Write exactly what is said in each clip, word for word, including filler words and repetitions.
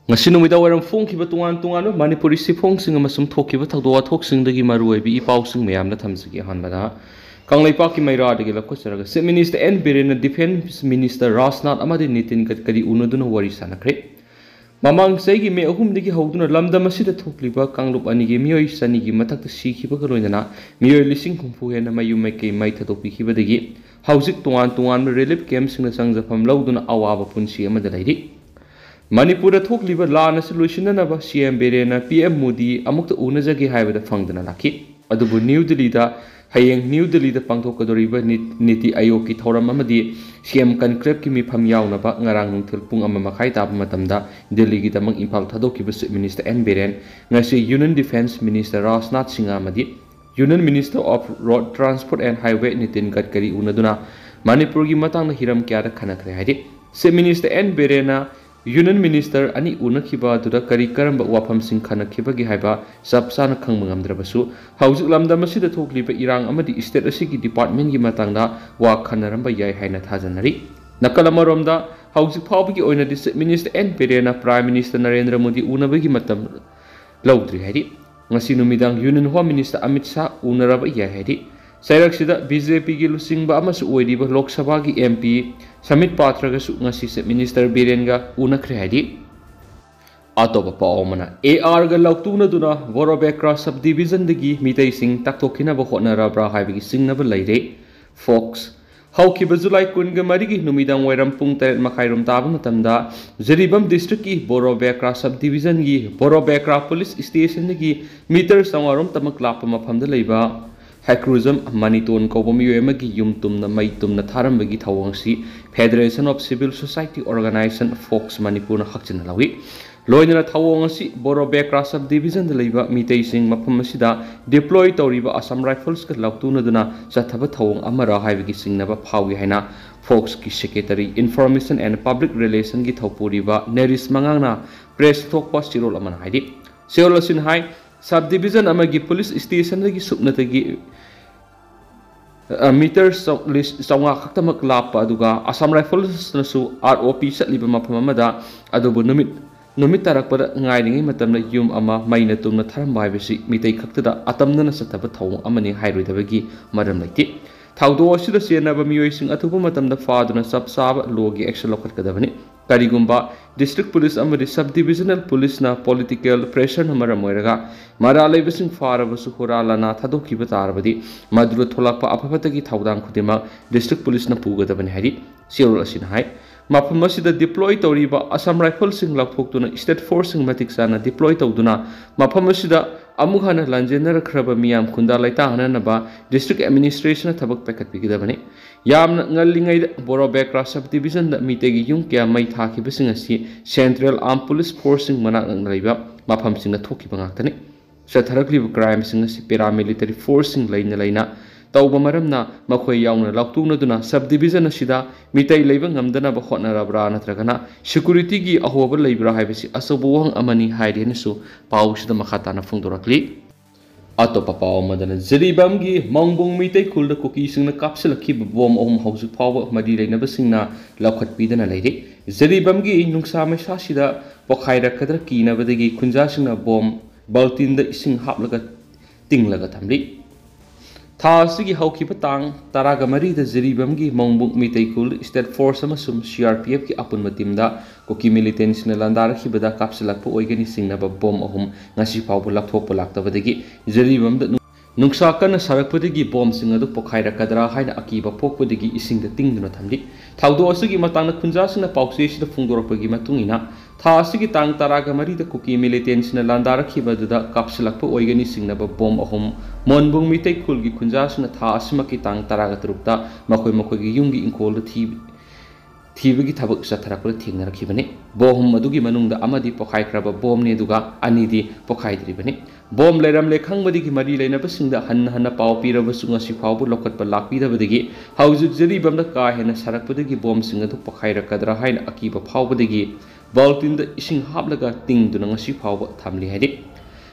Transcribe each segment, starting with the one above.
ꯉꯁꯤ ꯅꯨꯃꯤꯗꯥꯡ ꯋꯥꯏꯔꯝ ꯐꯣꯡꯈꯤꯕ ꯇꯣꯉꯥꯟ ꯇꯣꯉꯥꯟꯕ ꯃꯅꯤꯄꯨꯔꯤ ꯁꯤꯐꯣꯡꯁꯤꯡ ꯑꯃꯁꯨꯡ ꯊꯣꯛꯈꯤꯕ ꯊꯧꯗꯣꯛ ꯋꯥꯊꯣꯛꯁꯤꯡꯗꯒꯤ ꯃꯔꯨꯑꯣꯏꯕ ꯏ ꯄꯥꯎꯁꯤꯡ ꯃꯌꯥꯝꯅ ꯊꯝꯖꯒꯦ꯫ ꯑꯍꯥꯟꯕꯗ ꯀꯪꯂꯩꯄꯥꯛꯀꯤ ꯃꯩꯔꯥꯗꯒꯤ ꯂꯧꯈꯠꯆꯔꯒ, Chief Minister ꯑꯦꯟ ꯕꯤꯔꯦꯟꯅ Defence Minister ꯔꯥꯖꯅꯥꯊ ꯑꯃꯗꯤ ꯅꯤꯇꯤꯟ ꯒꯗꯀꯔꯤ ꯎꯅꯗꯨꯅ ꯋꯥꯔꯤ ꯁꯥꯟꯅꯈ꯭ꯔꯦ꯫ ꯃꯃꯥꯡ ꯆꯍꯤꯒꯤ ꯃꯦ ꯑꯍꯨꯝꯗꯒꯤ ꯍꯧꯗꯨꯅ ꯂꯝꯗꯝ ꯑꯁꯤꯗ ꯊꯣꯛꯂꯤꯕ ꯀꯥꯡꯂꯨꯞ ꯑꯅꯤꯒꯤ ꯃꯤꯑꯣꯏ ꯆꯅꯤꯒꯤ ꯃꯊꯛꯇ ꯁꯤꯈꯤꯕꯒ ꯂꯣꯏꯅꯅ ꯃꯤꯑꯣꯏ ꯂꯤꯁꯤꯡ ꯍꯨꯝꯐꯨ ꯍꯦꯟꯅ ꯃꯌꯨꯝ ꯃꯩꯀꯩ ꯃꯩ ꯊꯥꯗꯣꯛꯄꯤꯈꯤꯕꯗꯒꯤ ꯍꯧꯖꯤꯛ ꯇꯣꯉꯥꯟ ꯇꯣꯉꯥꯟꯕ relief camp ꯁꯤꯡꯗ ꯆꯪꯖꯐꯝ ꯂꯧꯗꯨꯅ ꯑꯋꯥꯕ ꯄꯨꯟꯁꯤ ꯑꯃꯗ ꯂꯩꯔꯤ꯫ ꯃꯅꯤꯄꯨꯔꯗ ꯊꯣꯛꯂꯤꯕ ꯂꯥꯟ ꯑꯁꯤ ꯂꯣꯏꯁꯤꯟꯅꯅꯕ ꯁꯤ ꯑꯦꯝ ꯕꯤꯔꯦꯟꯅ ꯄꯤ ꯑꯦꯝ ꯃꯣꯗꯤ ꯑꯃꯨꯛꯇ ꯎꯅꯖꯒꯦ ꯍꯥꯏꯕꯗ ꯐꯪꯗꯅ ꯂꯥꯛꯈꯤ꯫ ꯑꯗꯨꯕꯨ ꯅ꯭ꯌꯨ ꯗꯤꯜꯂꯤꯗ ꯍꯌꯦꯡ ꯅ꯭ꯌꯨ ꯗꯤꯜꯂꯤꯗ ꯄꯥꯡꯊꯣꯛꯀꯗꯧꯔꯤꯕ ꯅꯤ-, ꯅꯤꯇꯤ ꯑꯥꯌꯣꯒꯀꯤ ꯊꯧꯔꯝ ꯑꯃꯗꯤ ꯁꯤ ꯑꯦꯝ conclaveꯀꯤ ꯃꯤꯐꯝ ꯌꯥꯎꯅꯕ ꯉꯔꯥꯡ ꯅꯨꯡꯊꯤꯜ ꯄꯨꯡ ꯑꯃ ꯃꯈꯥꯏ ꯇꯥꯕ ꯃꯇꯝꯗ ꯗꯤꯜꯂꯤꯒꯤꯗꯃꯛ ꯏꯝꯐꯥꯜ ꯊꯥꯗꯣꯛꯈꯤꯕ Chief Minister ꯑꯦꯟ ꯕꯤꯔꯦꯟ ꯉꯁꯤ Union Defence Minister Rajnath Singh ꯑꯃꯗꯤ Union Minister of Road Transport and Highway Nitin ꯒꯗꯀꯔꯤ ꯎꯅꯗꯨꯅ ꯃꯅꯤꯄꯨꯔꯒꯤ ꯃꯇꯥꯡꯗ ꯍꯤꯔꯝ ꯀꯌꯥꯗ ꯈꯟꯅꯈ꯭ꯔꯦ ꯍꯥꯏꯔꯤ꯫ Chief Minister ꯑꯦꯟ ꯕꯤꯔꯦꯟꯅ Union Minister ꯑꯅꯤ ꯎꯅꯈꯤꯕ ꯑꯗꯨꯗ ꯀꯔꯤ ꯀꯔꯝꯕ ꯋꯥꯐꯝꯁꯤꯡ ꯈꯟꯅꯈꯤꯕꯒꯦ ꯍꯥꯏꯕ ꯆꯞ ꯆꯥꯅ ꯈꯪꯕ ꯉꯝꯗ꯭ꯔꯕꯁꯨ, ꯍꯧꯖꯤꯛ ꯂꯝꯗꯝ ꯑꯁꯤꯗ ꯊꯣꯛꯂꯤꯕ ꯏꯔꯥꯡ ꯑꯃꯗꯤ state ꯑꯁꯤꯒꯤ departmentꯀꯤ ꯃꯇꯥꯡꯗ ꯋꯥ ꯈꯟꯅꯔꯝꯕ ꯌꯥꯏ ꯍꯥꯏꯅ ꯊꯥꯖꯅꯔꯤ꯫ ꯅꯥꯀꯜ ꯑꯃꯔꯣꯝꯗ, ꯍꯧꯖꯤꯛ ꯐꯥꯎꯕꯒꯤ ꯑꯣꯏꯅꯗꯤ Chief Minister ꯑꯦꯟ ꯕꯤꯔꯦꯟꯅ Prime Minister ꯅꯔꯦꯟꯗ꯭ꯔ ꯃꯣꯗꯤ ꯎꯅꯕꯒꯤ ꯃꯇꯝ ꯂꯧꯗ꯭ꯔꯤ ꯍꯥꯏꯔꯤ꯫ ꯉꯁꯤ ꯅꯨꯃꯤꯗꯥꯡ Union Home Minister Amit Shah ꯎꯅꯔꯕ ꯌꯥꯏ ꯍꯥꯏꯔꯤ꯫ ꯆꯩꯔꯛꯁꯤꯗ ꯕꯤ ꯖꯦ ꯄꯤꯒꯤ ꯂꯨꯆꯤꯡꯕ ꯑꯃꯁꯨ ꯑꯣꯏꯔꯤꯕ ꯂꯣꯛ ꯁꯚꯥꯒꯤ ꯑꯦꯝ ꯄꯤ ꯁꯃꯤꯠ ꯄꯥꯇ꯭ꯔꯒꯁꯨ ꯉꯁꯤ Chief Minister ꯕꯤꯔꯦꯟꯒ ꯎꯅꯈ꯭ꯔꯦ ꯍꯥꯏꯔꯤ꯫ ꯑꯇꯣꯞꯄ ꯄꯥꯎ ꯑꯃꯅ, ꯑꯦ ꯑꯥꯔꯒ ꯂꯧꯇꯨꯅꯗꯨꯅ ꯕꯣꯔꯣꯕꯦꯀ꯭ꯔꯥ Sub Divisionꯗꯒꯤ ꯃꯤꯇꯩꯁꯤꯡ ꯇꯥꯛꯊꯣꯛꯈꯤꯅꯕ ꯍꯣꯠꯅꯔꯕ꯭ꯔꯥ ꯍꯥꯏꯕꯒꯤ ꯆꯤꯡꯅꯕ ꯂꯩꯔꯦ꯫ Fox꯫ ꯍꯧꯈꯤꯕ ꯖꯨꯂꯥꯏ ꯀꯨꯟꯒ ꯃꯔꯤꯒꯤ ꯅꯨꯃꯤꯗꯥꯡ ꯋꯥꯏꯔꯝ ꯄꯨꯡ ꯇꯔꯦꯠ ꯃꯈꯥꯏꯔꯣꯝ ꯇꯥꯕ ꯃꯇꯝꯗ ꯖꯤꯔꯤꯕꯥꯝ districtꯀꯤ ꯕꯣꯔꯣꯕꯦꯀ꯭ꯔꯥ Sub Divisionꯒꯤ ꯕꯣꯔꯣꯕꯦꯀ꯭ꯔꯥ Police Stationꯗꯒꯤ meter ꯆꯥꯝꯃꯉꯥ ꯔꯣꯝꯇꯃꯛ ꯂꯥꯞꯄ ꯃꯐꯝꯗ ꯂꯩꯕ ꯍꯦꯀ꯭ꯔꯨꯖꯝ ꯃꯅꯤꯇꯣꯟ ꯀꯧꯕ ꯃꯤꯑꯣꯏ ꯑꯃꯒꯤ ꯌꯨꯝ ꯇꯨꯝꯅ ꯃꯩ ꯇꯨꯝꯅ ꯊꯥꯔꯝꯕꯒꯤ ꯊꯧꯑꯣꯡ ꯑꯁꯤ Federation of Civil Society Organization, Fox, ꯃꯅꯤꯄꯨꯔꯅ ꯍꯛꯆꯤꯟꯅ ꯂꯧꯏ꯫ ꯂꯣꯏꯅꯅ ꯊꯧꯑꯣꯡ ꯑꯁꯤ ꯕꯣꯔꯣꯕꯦꯀ꯭ꯔꯥ Sub Divisionꯗ ꯂꯩꯕ ꯃꯤꯇꯩꯁꯤꯡ ꯃꯐꯝ ꯑꯁꯤꯗ deploy ꯇꯧꯔꯤꯕ Assam Riflesꯀ ꯂꯧꯇꯨꯅꯗꯨꯅ ꯆꯠꯊꯕ ꯊꯧꯑꯣꯡ ꯑꯃꯔ ꯍꯥꯏꯕꯒꯤ ꯆꯤꯡꯅꯕ ꯐꯥꯎꯏ ꯍꯥꯏꯅ Foxꯀꯤ Secretary Information and Public Relationꯒꯤ ꯊꯧꯄꯨꯔꯤꯕ ꯅꯦꯔꯤꯁ ꯃꯉꯥꯡꯅ press ꯊꯣꯛꯄ ꯆꯦꯔꯣꯜ ꯑꯃꯅ ꯍꯥꯏꯔꯤ꯫ ꯆꯦꯔꯣꯜ ꯑꯁꯤꯅ ꯍꯥꯏ, Sub Division ꯑꯃꯒꯤ police stationꯗꯒꯤ ꯁꯨꯞꯅꯇꯒꯤ ꯑ, meter ꯆꯧ-, ꯂꯤꯁ-, ꯆꯥꯝꯃꯉꯥ ꯈꯛꯇꯃꯛ ꯂꯥꯞꯄ, ꯑꯗꯨꯒ Assam Riflesꯅꯁꯨ R O P ꯆꯠꯂꯤꯕ ꯃꯐꯝ ꯑꯃꯗ, ꯑꯗꯨꯕꯨ ꯅꯨꯃꯤꯠ ꯅꯨꯃꯤꯠ ꯇꯥꯔꯛꯄꯗ ꯉꯥꯏꯔꯤꯉꯩ ꯃꯇꯝꯗ ꯌꯨꯝ ꯑꯃ ꯃꯩꯅ ꯇꯨꯝꯅ ꯊꯥꯔꯝꯕ ꯍꯥꯏꯕꯁꯤ ꯃꯤꯇꯩ ꯈꯛꯇꯗ ꯑꯇꯝꯅꯅ ꯆꯠꯇꯕ ꯊꯧꯑꯣꯡ ꯑꯃꯅꯤ ꯍꯥꯏꯔꯣꯏꯗꯕꯒꯤ ꯃꯔꯝ ꯂꯩꯇꯦ꯫ ꯊꯧꯗꯣꯛ ꯑꯁꯤꯗ ꯆꯦꯟꯅꯕ ꯃꯤꯑꯣꯏꯁꯤꯡ ꯑꯊꯨꯕ ꯃꯇꯝꯗ ꯐꯥꯗꯨꯅ ꯆꯞ ꯆꯥꯕ ꯂꯣꯒꯤ ꯑꯦꯛꯁꯟ ꯂꯧꯈꯠꯀꯗꯕꯅꯤ꯫ ꯀꯔꯤꯒꯨꯝꯕ ꯗꯤꯁꯇ꯭ꯔꯤꯛ ꯄꯨꯂꯤꯁ ꯑꯃꯗꯤ ꯁꯕ ꯗꯤꯕꯤꯖꯅꯦꯜ ꯄꯨꯂꯤꯁꯅ ꯄꯣꯂꯤꯇꯤꯀꯦꯜ ꯄ꯭ꯔꯦꯁꯔꯅ ꯃꯔꯝ ꯑꯣꯏꯔꯒ ꯃꯔꯥꯜ ꯂꯩꯕꯁꯤꯡ ꯐꯥꯔꯕꯁꯨ ꯍꯨꯔꯥꯜ ꯂꯥꯟꯅ ꯊꯥꯗꯣꯛꯈꯤꯕ ꯇꯥꯔꯕꯗꯤ ꯃꯗꯨꯗ ꯊꯣꯛꯂꯛꯄ ꯑꯐ ꯐꯠꯇꯒꯤ ꯊꯧꯗꯥꯡ ꯈꯨꯗꯤꯡꯃꯛ ꯗꯤꯁꯇ꯭ꯔꯤꯛ ꯄꯨꯂꯤꯁꯅ ꯄꯨꯒꯗꯕꯅꯤ ꯍꯥꯏꯔꯤ꯫ ꯆꯦꯔꯣꯜ ꯑꯁꯤꯅ ꯍꯥꯏ꯫ ꯃꯐꯝ ꯑꯁꯤꯗ ꯗꯤꯄ꯭ꯂꯣꯏ ꯇꯧꯔꯤꯕ ꯑꯁꯥꯝ ꯔꯥꯏꯐꯜꯁꯤꯡ ꯂꯧꯊꯣꯛꯇꯨꯅ ꯁ꯭ꯇꯦꯠ ꯐꯣꯔꯁꯁꯤꯡ ꯃꯇꯤꯛ ꯆꯥꯅ ꯗꯤꯄ꯭ꯂꯣꯏ ꯇꯧꯗꯨꯅ ꯃꯐꯝ ꯑꯁꯤꯗ ꯑꯃꯨꯛ ꯍꯟꯅ ꯂꯥꯟꯖꯦꯟꯅꯔꯛꯈ꯭ꯔꯕ ꯃꯤꯌꯥꯝ ꯈꯨꯟꯗꯥ ꯂꯩꯇꯥꯍꯟꯅꯅꯕ ꯗꯤꯁꯇ꯭ꯔꯤꯛ ꯑꯦꯗꯃꯤꯅꯤꯁꯇ꯭ꯔꯦꯁꯟꯅ ꯊꯕꯛ ꯄꯥꯏꯈꯠꯄꯤꯒꯗꯕꯅꯤ꯫ ꯌꯥꯝꯅ ꯉꯜꯂꯤꯉꯩꯗ ꯕꯣꯔꯣꯕꯦꯀ꯭ꯔꯥ ꯁꯕ ꯗꯤꯕꯤꯖꯟꯗ ꯃꯤꯇꯩꯒꯤ ꯌꯨꯝ ꯀꯌꯥ ꯃꯩ ꯊꯥꯈꯤꯕꯁꯤꯡ ꯑꯁꯤ ꯁꯦꯟꯇ꯭ꯔꯦꯜ ꯑꯥꯔꯝ ꯄꯨꯂꯤꯁ ꯐꯣꯔꯁꯁꯤꯡ ꯃꯅꯥꯛ ꯅꯛꯅ ꯂꯩꯕ ꯃꯐꯝꯁꯤꯡꯗ ꯊꯣꯛꯈꯤꯕ ꯉꯥꯛꯇꯅꯤ꯫ ꯆꯠꯊꯔꯛꯂꯤꯕ ꯀ꯭ꯔꯥꯏꯝꯁꯤꯡ ꯑꯁꯤ ꯄꯦꯔꯥꯃꯤꯂꯤꯇꯔꯤ ꯐꯣꯔꯁꯁꯤꯡ ꯂꯩꯅ ꯂꯩꯅ ꯇꯧꯕ ꯃꯔꯝꯅ ꯃꯈꯣꯏ ꯌꯥꯎꯅ ꯂꯥꯎꯊꯣꯛꯅꯗꯨꯅ ꯁꯕ ꯗꯤꯕꯤꯖꯟ ꯑꯁꯤꯗ ꯃꯤꯇꯩ ꯂꯩꯕ ꯉꯝꯗꯅꯕ ꯍꯣꯠꯅꯔꯕ꯭ꯔꯥ ꯅꯠꯇ꯭ꯔꯒꯅ ꯁꯦꯀ꯭ꯌꯨꯔꯤꯇꯤꯒꯤ ꯑꯍꯣꯕ ꯂꯩꯕ꯭ꯔꯥ ꯍꯥꯏꯕꯁꯤ ꯑꯆꯧꯕ ꯋꯥꯍꯪ ꯑꯃꯅꯤ ꯍꯥꯏꯔꯤ ꯍꯥꯏꯅꯁꯨ ꯄꯥꯎꯁꯤꯗ ꯃꯈꯥ ꯇꯥꯅ ꯐꯣꯡꯗꯣꯔꯛꯂꯤ꯫ ꯑꯇꯣꯞꯄ ꯄꯥꯎ ꯑꯃꯗꯅ ꯖꯤꯔꯤꯕꯥꯝꯒꯤ ꯃꯣꯡꯕꯨꯡ ꯃꯤꯇꯩ ꯈꯨꯜꯗ ꯀꯨꯀꯤꯁꯤꯡꯅ ꯀꯥꯞꯁꯤꯜꯂꯛꯈꯤꯕ ꯕꯣꯝ ꯑꯍꯨꯝ ꯍꯧꯖꯤꯛ ꯐꯥꯎꯕ ꯃꯔꯤ ꯂꯩꯅꯕꯁꯤꯡꯅ ꯂꯧꯈꯠꯄꯤꯗꯅ ꯂꯩꯔꯤ꯫ ꯖꯤꯔꯤꯕꯥꯝꯒꯤ ꯅꯨꯡꯁꯥ ꯃꯩꯁꯥꯁꯤꯗ ꯄꯣꯈꯥꯏꯔꯛꯀꯗ꯭ꯔꯥ ꯀꯤꯅꯕꯗꯒꯤ ꯈꯨꯟꯖꯥꯁꯤꯡꯅ ꯕꯣꯝ ꯕꯥꯜꯇꯤꯟꯗ ꯏꯁꯤꯡ ꯍꯥꯞꯂꯒ ꯇꯤꯡꯂꯒ ꯊꯝꯂꯤ꯫ ꯊꯥ ꯑꯁꯤꯒꯤ ꯍꯧꯈꯤꯕ ꯇꯥꯡ ꯇꯔꯥꯒ ꯃꯔꯤꯗ ꯖꯤꯔꯤꯕꯥꯝꯒꯤ ꯃꯣꯡꯕꯨꯡ ꯃꯤꯇꯩ ꯈꯨꯜ ꯁ꯭ꯇꯦꯠ ꯐꯣꯔꯁ ꯑꯃꯁꯨꯡ ꯁꯤ ꯑꯥꯔ ꯄꯤ ꯑꯦꯐꯀꯤ ꯑꯄꯨꯟꯕ ꯇꯤꯝꯗ ꯀꯨꯀꯤ ꯃꯤꯂꯤꯇꯦꯟꯁꯤꯡꯅ ꯂꯥꯟꯗꯥꯔꯛꯈꯤꯕꯗ ꯀꯥꯞꯁꯤꯜꯂꯛꯄ ꯑꯣꯏꯒꯅꯤ ꯆꯤꯡꯅꯕ ꯕꯣꯝ ꯑꯍꯨꯝ ꯉꯁꯤ ꯐꯥꯎꯕ ꯂꯧꯊꯣꯛꯄ ꯂꯥꯛꯇꯕꯗꯒꯤ ꯖꯤꯔꯤꯕꯥꯝꯗ ꯅꯨꯡꯁꯥ ꯀꯟꯅ ꯁꯥꯔꯛꯄꯗꯒꯤ ꯕꯣꯝꯁꯤꯡ ꯑꯗꯨ ꯄꯣꯈꯥꯏꯔꯛꯀꯗ꯭ꯔꯥ ꯍꯥꯏꯅ ꯑꯀꯤꯕ ꯄꯣꯛꯄꯗꯒꯤ ꯏꯁꯤꯡꯗ ꯇꯤꯡꯗꯨꯅ ꯊꯝꯂꯤ꯫ ꯊꯧꯗꯣꯛ ꯑꯁꯤꯒꯤ ꯃꯇꯥꯡꯗ ꯈꯨꯟꯖꯥꯁꯤꯡꯅ ꯄꯥꯎꯆꯦꯁꯤꯗ ꯐꯣꯡꯗꯣꯔꯛꯄꯒꯤ ꯃꯇꯨꯡ ꯏꯟꯅ, ꯊꯥ ꯑꯁꯤꯒꯤ ꯇꯥꯡ ꯇꯔꯥꯒ ꯃꯔꯤꯗ ꯀꯨꯀꯤ ꯃꯤꯂꯤꯇꯦꯟꯁꯤꯡꯅ ꯂꯥꯟꯗꯥꯔꯛꯈꯤꯕ ꯑꯗꯨꯗ ꯀꯥꯞꯁꯤꯜꯂꯛꯄ ꯑꯣꯏꯒꯅꯤ ꯆꯤꯡꯅꯕ ꯕꯣꯝ ꯑꯍꯨꯝ ꯃꯣꯟꯕꯨꯡ ꯃꯤꯇꯩ ꯈꯨꯜꯒꯤ ꯈꯨꯟꯖꯥꯁꯤꯡꯅ ꯊꯥ ꯑꯁꯤꯃꯛꯀꯤ ꯇꯥꯡ ꯇꯔꯥꯒ ꯇꯔꯨꯛꯇ ꯃꯈꯣꯏ ꯃꯈꯣꯏꯒꯤ ꯌꯨꯝꯒꯤ ꯏꯪꯈꯣꯜꯗ ꯊꯤ-, ꯊꯤꯕꯒꯤ ꯊꯕꯛ ꯆꯠꯊꯔꯛꯄꯗ ꯊꯦꯡꯅꯔꯛꯈꯤꯕꯅꯤ꯫ ꯕꯣꯝ ꯑꯗꯨꯒꯤ ꯃꯅꯨꯡꯗ ꯑꯃꯗꯤ ꯄꯣꯈꯥꯏꯈ꯭ꯔꯕ ꯕꯣꯝꯅꯤ, ꯑꯗꯨꯒ ꯑꯅꯤꯗꯤ ꯄꯣꯈꯥꯏꯗ꯭ꯔꯤꯕꯅꯤ꯫ ꯕꯣꯝ ꯂꯩꯔꯝꯂꯦ ꯈꯪꯕꯗꯒꯤ ꯃꯔꯤ ꯂꯩꯅꯕꯁꯤꯡꯗ ꯍꯟꯅ ꯍꯟꯅ ꯄꯥꯎ ꯄꯤꯔꯕꯁꯨ ꯉꯁꯤ ꯐꯥꯎꯕ ꯂꯧꯈꯠꯄ ꯂꯥꯛꯄꯤꯗꯕꯗꯒꯤ ꯍꯧꯖꯤꯛ ꯖꯤꯔꯤꯕꯥꯝꯗ ꯀꯥ ꯍꯦꯟꯅ ꯁꯥꯔꯛꯄꯗꯒꯤ ꯕꯣꯝꯁꯤꯡ ꯑꯗꯨ ꯄꯣꯈꯥꯏꯔꯛꯀꯗ꯭ꯔꯥ ꯍꯥꯏꯅ ꯑꯀꯤꯕ ꯐꯥꯎꯕꯗꯒꯤ ꯕꯥꯜꯇꯤꯟꯗ ꯏꯁꯤꯡ ꯍꯥꯞꯂꯒ ꯇꯤꯡꯗꯨꯅ ꯉꯁꯤ ꯐꯥꯎꯕ ꯊꯝꯂꯤ ꯍꯥꯏꯔꯤ꯫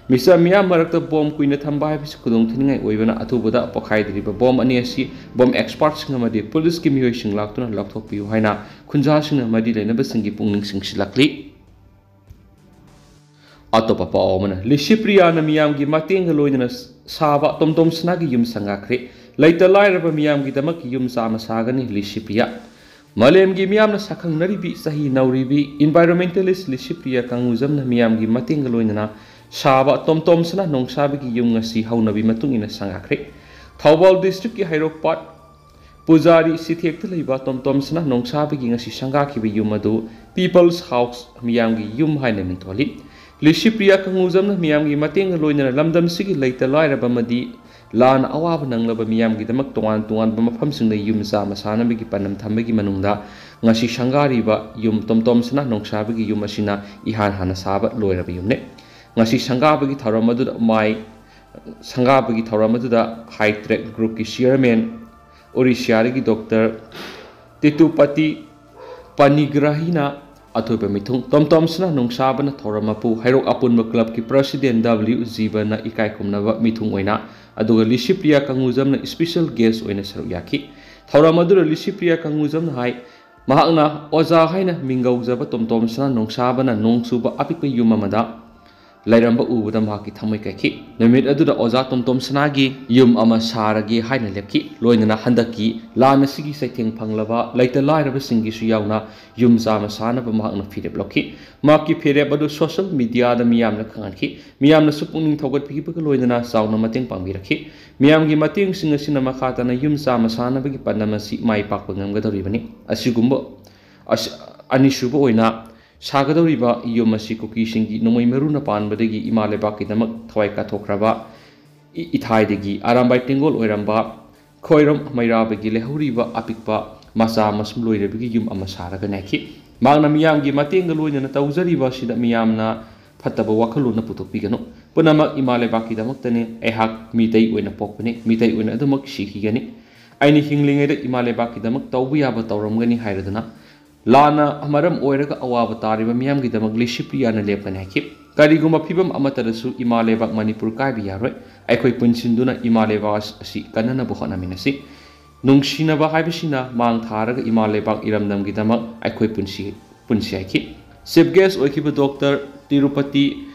ꯃꯤꯆꯝ ꯃꯤꯌꯥꯝ ꯃꯔꯛꯇ ꯕꯣꯝ ꯀꯨꯏꯅ ꯊꯝꯕ ꯍꯥꯏꯕꯁꯤ ꯈꯨꯗꯣꯡꯊꯤꯅꯤꯡꯉꯥꯏ ꯑꯣꯏꯕꯅ, ꯑꯊꯨꯕꯗ ꯄꯣꯈꯥꯏꯗ꯭ꯔꯤꯕ ꯕꯣꯝ ꯑꯅꯤ ꯑꯁꯤ ꯕꯣꯝ ꯑꯦꯛꯁꯄꯥꯔꯠꯁꯤꯡ ꯑꯃꯗꯤ ꯄꯨꯂꯤꯁꯀꯤ ꯃꯤꯑꯣꯏꯁꯤꯡ ꯂꯥꯛꯇꯨꯅ ꯂꯧꯊꯣꯛꯄꯤꯌꯨ ꯍꯥꯏꯅ ꯈꯨꯟꯖꯥꯁꯤꯡꯅ ꯃꯔꯤ ꯂꯩꯅꯕꯁꯤꯡꯒꯤ ꯄꯨꯛꯅꯤꯡ ꯆꯤꯡꯁꯤꯜꯂꯛꯂꯤ꯫ ꯑꯇꯣꯞꯄ ꯄꯥꯎ ꯑꯃꯅ, ꯂꯤꯁꯤꯄ꯭ꯔꯤꯌꯥꯅ ꯃꯤꯌꯥꯝꯒꯤ ꯃꯇꯦꯡꯒ ꯂꯣꯏꯅꯅ ꯁꯥꯕ ꯇꯣꯝꯇꯣꯝ ꯁꯅꯥꯒꯤ ꯌꯨꯝ ꯁꯪꯒꯥꯈ꯭ꯔꯦ꯫ ꯂꯩꯇ ꯂꯥꯏꯔꯕ ꯃꯤꯌꯥꯝꯒꯤꯗꯃꯛ ꯌꯨꯝ ꯆꯥꯝꯃ ꯁꯥꯒꯅꯤ ꯂꯤꯁꯤꯄ꯭ꯔꯤꯌꯥ꯫ ꯃꯥꯂꯦꯝꯒꯤ ꯃꯤꯌꯥꯝꯅ ꯁꯛꯈꯪꯅꯔꯤꯕꯤ ꯆꯍꯤ ꯅꯧꯔꯤꯕꯤ environmentalist ꯂꯤꯁꯤꯄ꯭ꯔꯤꯌꯥ ꯀꯪꯒꯨꯖꯝꯅ ꯃꯤꯌꯥꯝꯒꯤ ꯃꯇꯦꯡꯒ ꯂꯣꯏꯅꯅ ꯁꯥꯕ ꯇꯣꯝꯇꯣꯝ ꯁꯅꯥ ꯅꯣꯡꯁꯥꯕꯒꯤ ꯌꯨꯝ ꯉꯁꯤ ꯍꯧꯅꯕꯤ ꯃꯇꯨꯡ ꯏꯟꯅ ꯁꯪꯒꯥꯈ꯭ꯔꯦ꯫ ꯊꯧꯕꯥꯜ district ꯀꯤ ꯍꯩꯔꯣꯛꯄꯥꯠ ꯄꯨꯖꯥꯔꯤ ꯁꯤꯊꯦꯛꯇ ꯂꯩꯕ ꯇꯣꯝꯇꯣꯝ ꯁꯅꯥ ꯅꯣꯡꯁꯥꯕꯒꯤ ꯉꯁꯤ ꯁꯪꯒꯥꯈꯤꯕ ꯌꯨꯝ ꯑꯗꯨ People's House, ꯃꯤꯌꯥꯝꯒꯤ ꯌꯨꯝ ꯍꯥꯏꯅ ꯃꯤꯡꯊꯣꯜꯂꯤ꯫ ꯂꯤꯁꯤꯄ꯭ꯔꯤꯌꯥ ꯀꯪꯒꯨꯖꯝꯅ ꯃꯤꯌꯥꯝꯒꯤ ꯃꯇꯦꯡꯒ ꯂꯣꯏꯅꯅ ꯂꯝꯗꯝꯁꯤꯒꯤ ꯂꯩꯇ ꯂꯥꯏꯔꯕ ꯑꯃꯗꯤ ꯂꯥꯟꯅ ꯑꯋꯥꯕ ꯅꯪꯂꯕ ꯃꯤꯌꯥꯝꯒꯤꯗꯃꯛ ꯇꯣꯉꯥꯟ ꯇꯣꯉꯥꯟꯕ ꯃꯐꯝꯁꯤꯡꯗ ꯌꯨꯝ ꯆꯥꯝꯃ ꯁꯥꯅꯕꯒꯤ ꯄꯥꯟꯗꯝ ꯊꯝꯕꯒꯤ ꯃꯅꯨꯡꯗ ꯉꯁꯤ ꯁꯪꯒꯥꯔꯤꯕ ꯌꯨꯝ ꯇꯣꯝꯇꯣꯝ ꯁꯅꯥ ꯅꯣꯡꯁꯥꯕꯒꯤ ꯌꯨꯝ ꯑꯁꯤꯅ ꯏꯍꯥꯟ ꯍꯥꯟꯅ ꯁꯥꯕ ꯂꯣꯏꯔꯕ ꯌꯨꯝꯅꯤ꯫ ꯉꯁꯤ ꯁꯪꯒꯥꯕꯒꯤ ꯊꯧꯔꯝ ꯑꯗꯨꯗ ꯃꯥꯏ ꯁꯪꯒꯥꯕꯒꯤ ꯊꯧꯔꯝ ꯑꯗꯨꯗ High Tech Group ꯀꯤ chairman ꯑꯣꯔꯤꯁꯤꯌꯥꯗꯒꯤ ꯗꯣꯛꯇꯔ ꯇꯤꯇꯨꯄꯇꯤ ꯄꯅꯤꯒ꯭ꯔꯍꯤꯅ ꯑꯊꯣꯏꯕ ꯃꯤꯊꯨꯡ, ꯇꯣꯝꯇꯣꯝ ꯁꯅꯥ ꯅꯣꯡꯁꯥꯕꯅ ꯊꯧꯔꯝ ꯃꯄꯨ ꯍꯩꯔꯣꯛ ꯑꯄꯨꯟꯕ club ꯀꯤ president W ꯖꯤꯕꯅ ꯏꯀꯥꯏ ꯈꯨꯝꯅꯕ ꯃꯤꯊꯨꯡ ꯑꯣꯏꯅ, ꯑꯗꯨꯒ ꯂꯤꯁꯤꯄ꯭ꯔꯤꯌꯥ ꯀꯪꯒꯨꯖꯝꯅ special guest ꯑꯣꯏꯅ ꯁꯔꯨꯛ ꯌꯥꯈꯤ꯫ ꯊꯧꯔꯝ ꯑꯗꯨꯗ ꯂꯤꯁꯤꯄ꯭ꯔꯤꯌꯥ ꯀꯪꯒꯨꯖꯝꯅ ꯍꯥꯏ, ꯃꯍꯥꯛꯅ ꯑꯣꯖꯥ ꯍꯥꯏꯅ ꯃꯤꯡꯒꯧꯖꯕ ꯇꯣꯝꯇꯣꯝ ꯁꯅꯥ ꯅꯣꯡꯁꯥꯕꯅ ꯅꯣꯡ ꯆꯨꯕ ꯑꯄꯤꯛꯄ ꯌꯨꯝ ꯑꯃꯗ ꯂꯩꯔꯝꯕ ꯎꯕꯗ ꯃꯍꯥꯛꯀꯤ ꯊꯃꯣꯏ ꯀꯥꯏꯈꯤ꯫ ꯅꯨꯃꯤꯠ ꯑꯗꯨꯗ ꯑꯣꯖꯥ ꯇꯣꯝꯇꯣꯝ ꯁꯅꯥꯒꯤ ꯌꯨꯝ ꯑꯃ ꯁꯥꯔꯒꯦ ꯍꯥꯏꯅ ꯂꯦꯞꯈꯤ꯫ ꯂꯣꯏꯅꯅ ꯍꯟꯗꯛꯀꯤ ꯂꯥꯟ ꯑꯁꯤꯒꯤ ꯆꯩꯊꯦꯡ ꯐꯪꯂꯕ ꯂꯩꯇ ꯂꯥꯏꯔꯕꯁꯤꯡꯒꯤꯁꯨ ꯌꯥꯎꯅ ꯌꯨꯝ ꯆꯥꯝꯃ ꯁꯥꯅꯕ ꯃꯍꯥꯛꯅ ꯐꯤꯔꯦꯞ ꯂꯧꯈꯤ꯫ ꯃꯍꯥꯛꯀꯤ ꯐꯤꯔꯦꯞ ꯑꯗꯨ social media ꯗ ꯃꯤꯌꯥꯝꯅ ꯈꯪꯍꯟꯈꯤ꯫ ꯃꯤꯌꯥꯝꯅꯁꯨ ꯄꯨꯛꯅꯤꯡ ꯊꯧꯒꯠꯄꯤꯕꯒ ꯂꯣꯏꯅꯅ ꯆꯥꯎꯅ ꯃꯇꯦꯡ ꯄꯥꯡꯕꯤꯔꯛꯈꯤ꯫ ꯃꯤꯌꯥꯝꯒꯤ ꯃꯇꯦꯡꯁꯤꯡ ꯑꯁꯤꯅ ꯃꯈꯥ ꯇꯥꯅ ꯌꯨꯝ ꯆꯥꯝꯃ ꯁꯥꯅꯕꯒꯤ ꯄꯥꯟꯗꯝ ꯑꯁꯤ ꯃꯥꯏ ꯄꯥꯛꯄ ꯉꯝꯒꯗꯧꯔꯤꯕꯅꯤ꯫ ꯑꯁꯤꯒꯨꯝꯕ ꯑꯁ-, ꯑꯅꯤꯁꯨꯕ ꯑꯣꯏꯅ ꯁꯥꯒꯗꯧꯔꯤꯕ ꯌꯨꯝ ꯑꯁꯤ ꯀꯨꯀꯤꯁꯤꯡꯒꯤ ꯅꯣꯡꯃꯩ ꯃꯔꯨꯅ ꯄꯥꯟꯕꯗꯒꯤ ꯏꯃꯥ ꯂꯩꯕꯥꯛꯀꯤꯗꯃꯛ ꯊꯋꯥꯏ ꯀꯠꯊꯣꯛꯈ꯭ꯔꯕ ꯏ-, ꯏꯊꯥꯏꯗꯒꯤ ꯑꯔꯥꯝꯕꯥꯏ ꯇꯦꯡꯒꯣꯜ ꯑꯣꯏꯔꯝꯕ ꯈꯣꯏꯔꯝ ꯃꯩꯔꯥꯕꯒꯤ ꯂꯩꯍꯧꯔꯤꯕ ꯑꯄꯤꯛꯄ ꯃꯆꯥ ꯃꯁꯨꯝ ꯂꯣꯏꯔꯕꯒꯤ ꯌꯨꯝ ꯑꯃ ꯁꯥꯔꯒ ꯉꯥꯏꯈꯤ꯫ ꯃꯍꯥꯛꯅ ꯃꯤꯌꯥꯝꯒꯤ ꯃꯇꯦꯡꯒ ꯂꯣꯏꯅꯅ ꯇꯧꯖꯔꯤꯕ ꯑꯁꯤꯗ ꯃꯤꯌꯥꯝꯅ ꯐꯠꯇꯕ ꯋꯥꯈꯜꯂꯣꯟꯅ ꯄꯨꯊꯣꯛꯄꯤꯒꯅꯨ꯫ ꯄꯨꯝꯅꯃꯛ ꯏꯃꯥ ꯂꯩꯕꯥꯛꯀꯤꯗꯃꯛꯇꯅꯤ꯫ ꯑꯩꯍꯥꯛ ꯃꯤꯇꯩ ꯑꯣꯏꯅ ꯄꯣꯛꯄꯅꯤ, ꯃꯤꯇꯩ ꯑꯣꯏꯅ ꯑꯗꯨꯃꯛ ꯁꯤꯈꯤꯒꯅꯤ꯫ ꯑꯩꯅ ꯍꯤꯡꯂꯤꯉꯩꯗ ꯏꯃꯥ ꯂꯩꯕꯥꯛꯀꯤꯗꯃꯛ ꯇꯧꯕ ꯌꯥꯕ ꯇꯧꯔꯝꯒꯅꯤ ꯍꯥꯏꯔꯗꯨꯅ ꯂꯥꯟꯅ ꯃꯔꯝ ꯑꯣꯏꯔꯒ ꯑꯋꯥꯕ ꯇꯥꯔꯤꯕ ꯃꯤꯌꯥꯝꯒꯤꯗꯃꯛ ꯂꯤꯁꯤꯄ꯭ꯔꯤꯌꯥꯅ ꯂꯦꯞꯀꯅꯤ ꯍꯥꯏꯈꯤ꯫ ꯀꯔꯤꯒꯨꯝꯕ ꯐꯤꯕꯝ ꯑꯃꯠꯇꯗꯁꯨ ꯏꯃꯥ ꯂꯩꯕꯥꯛ ꯃꯅꯤꯄꯨꯔ ꯀꯥꯏꯕ ꯌꯥꯔꯣꯏ꯫ ꯑꯩꯈꯣꯏ ꯄꯨꯟꯁꯤꯟꯗꯨꯅ ꯏꯃꯥ ꯂꯩꯕꯥꯛ ꯑꯁ-, ꯑꯁꯤ ꯀꯟꯅꯅꯕ ꯍꯣꯠꯅꯃꯤꯟꯅꯁꯤ꯫ ꯅꯨꯡꯁꯤꯅꯕ ꯍꯥꯏꯕꯁꯤꯅ ꯃꯥꯡ ꯊꯥꯔꯒ ꯏꯃꯥ ꯂꯩꯕꯥꯛ ꯏꯔꯝꯗꯝꯒꯤꯗꯃꯛ ꯑꯩꯈꯣꯏ ꯄꯨꯟꯁꯤ, ꯄꯨꯟꯁꯤ ꯍꯥꯏꯈꯤ꯫ Chief guest ꯑꯣꯏꯈꯤꯕ ꯗꯣꯛꯇꯔ ꯇꯤꯔꯨꯄꯇꯤ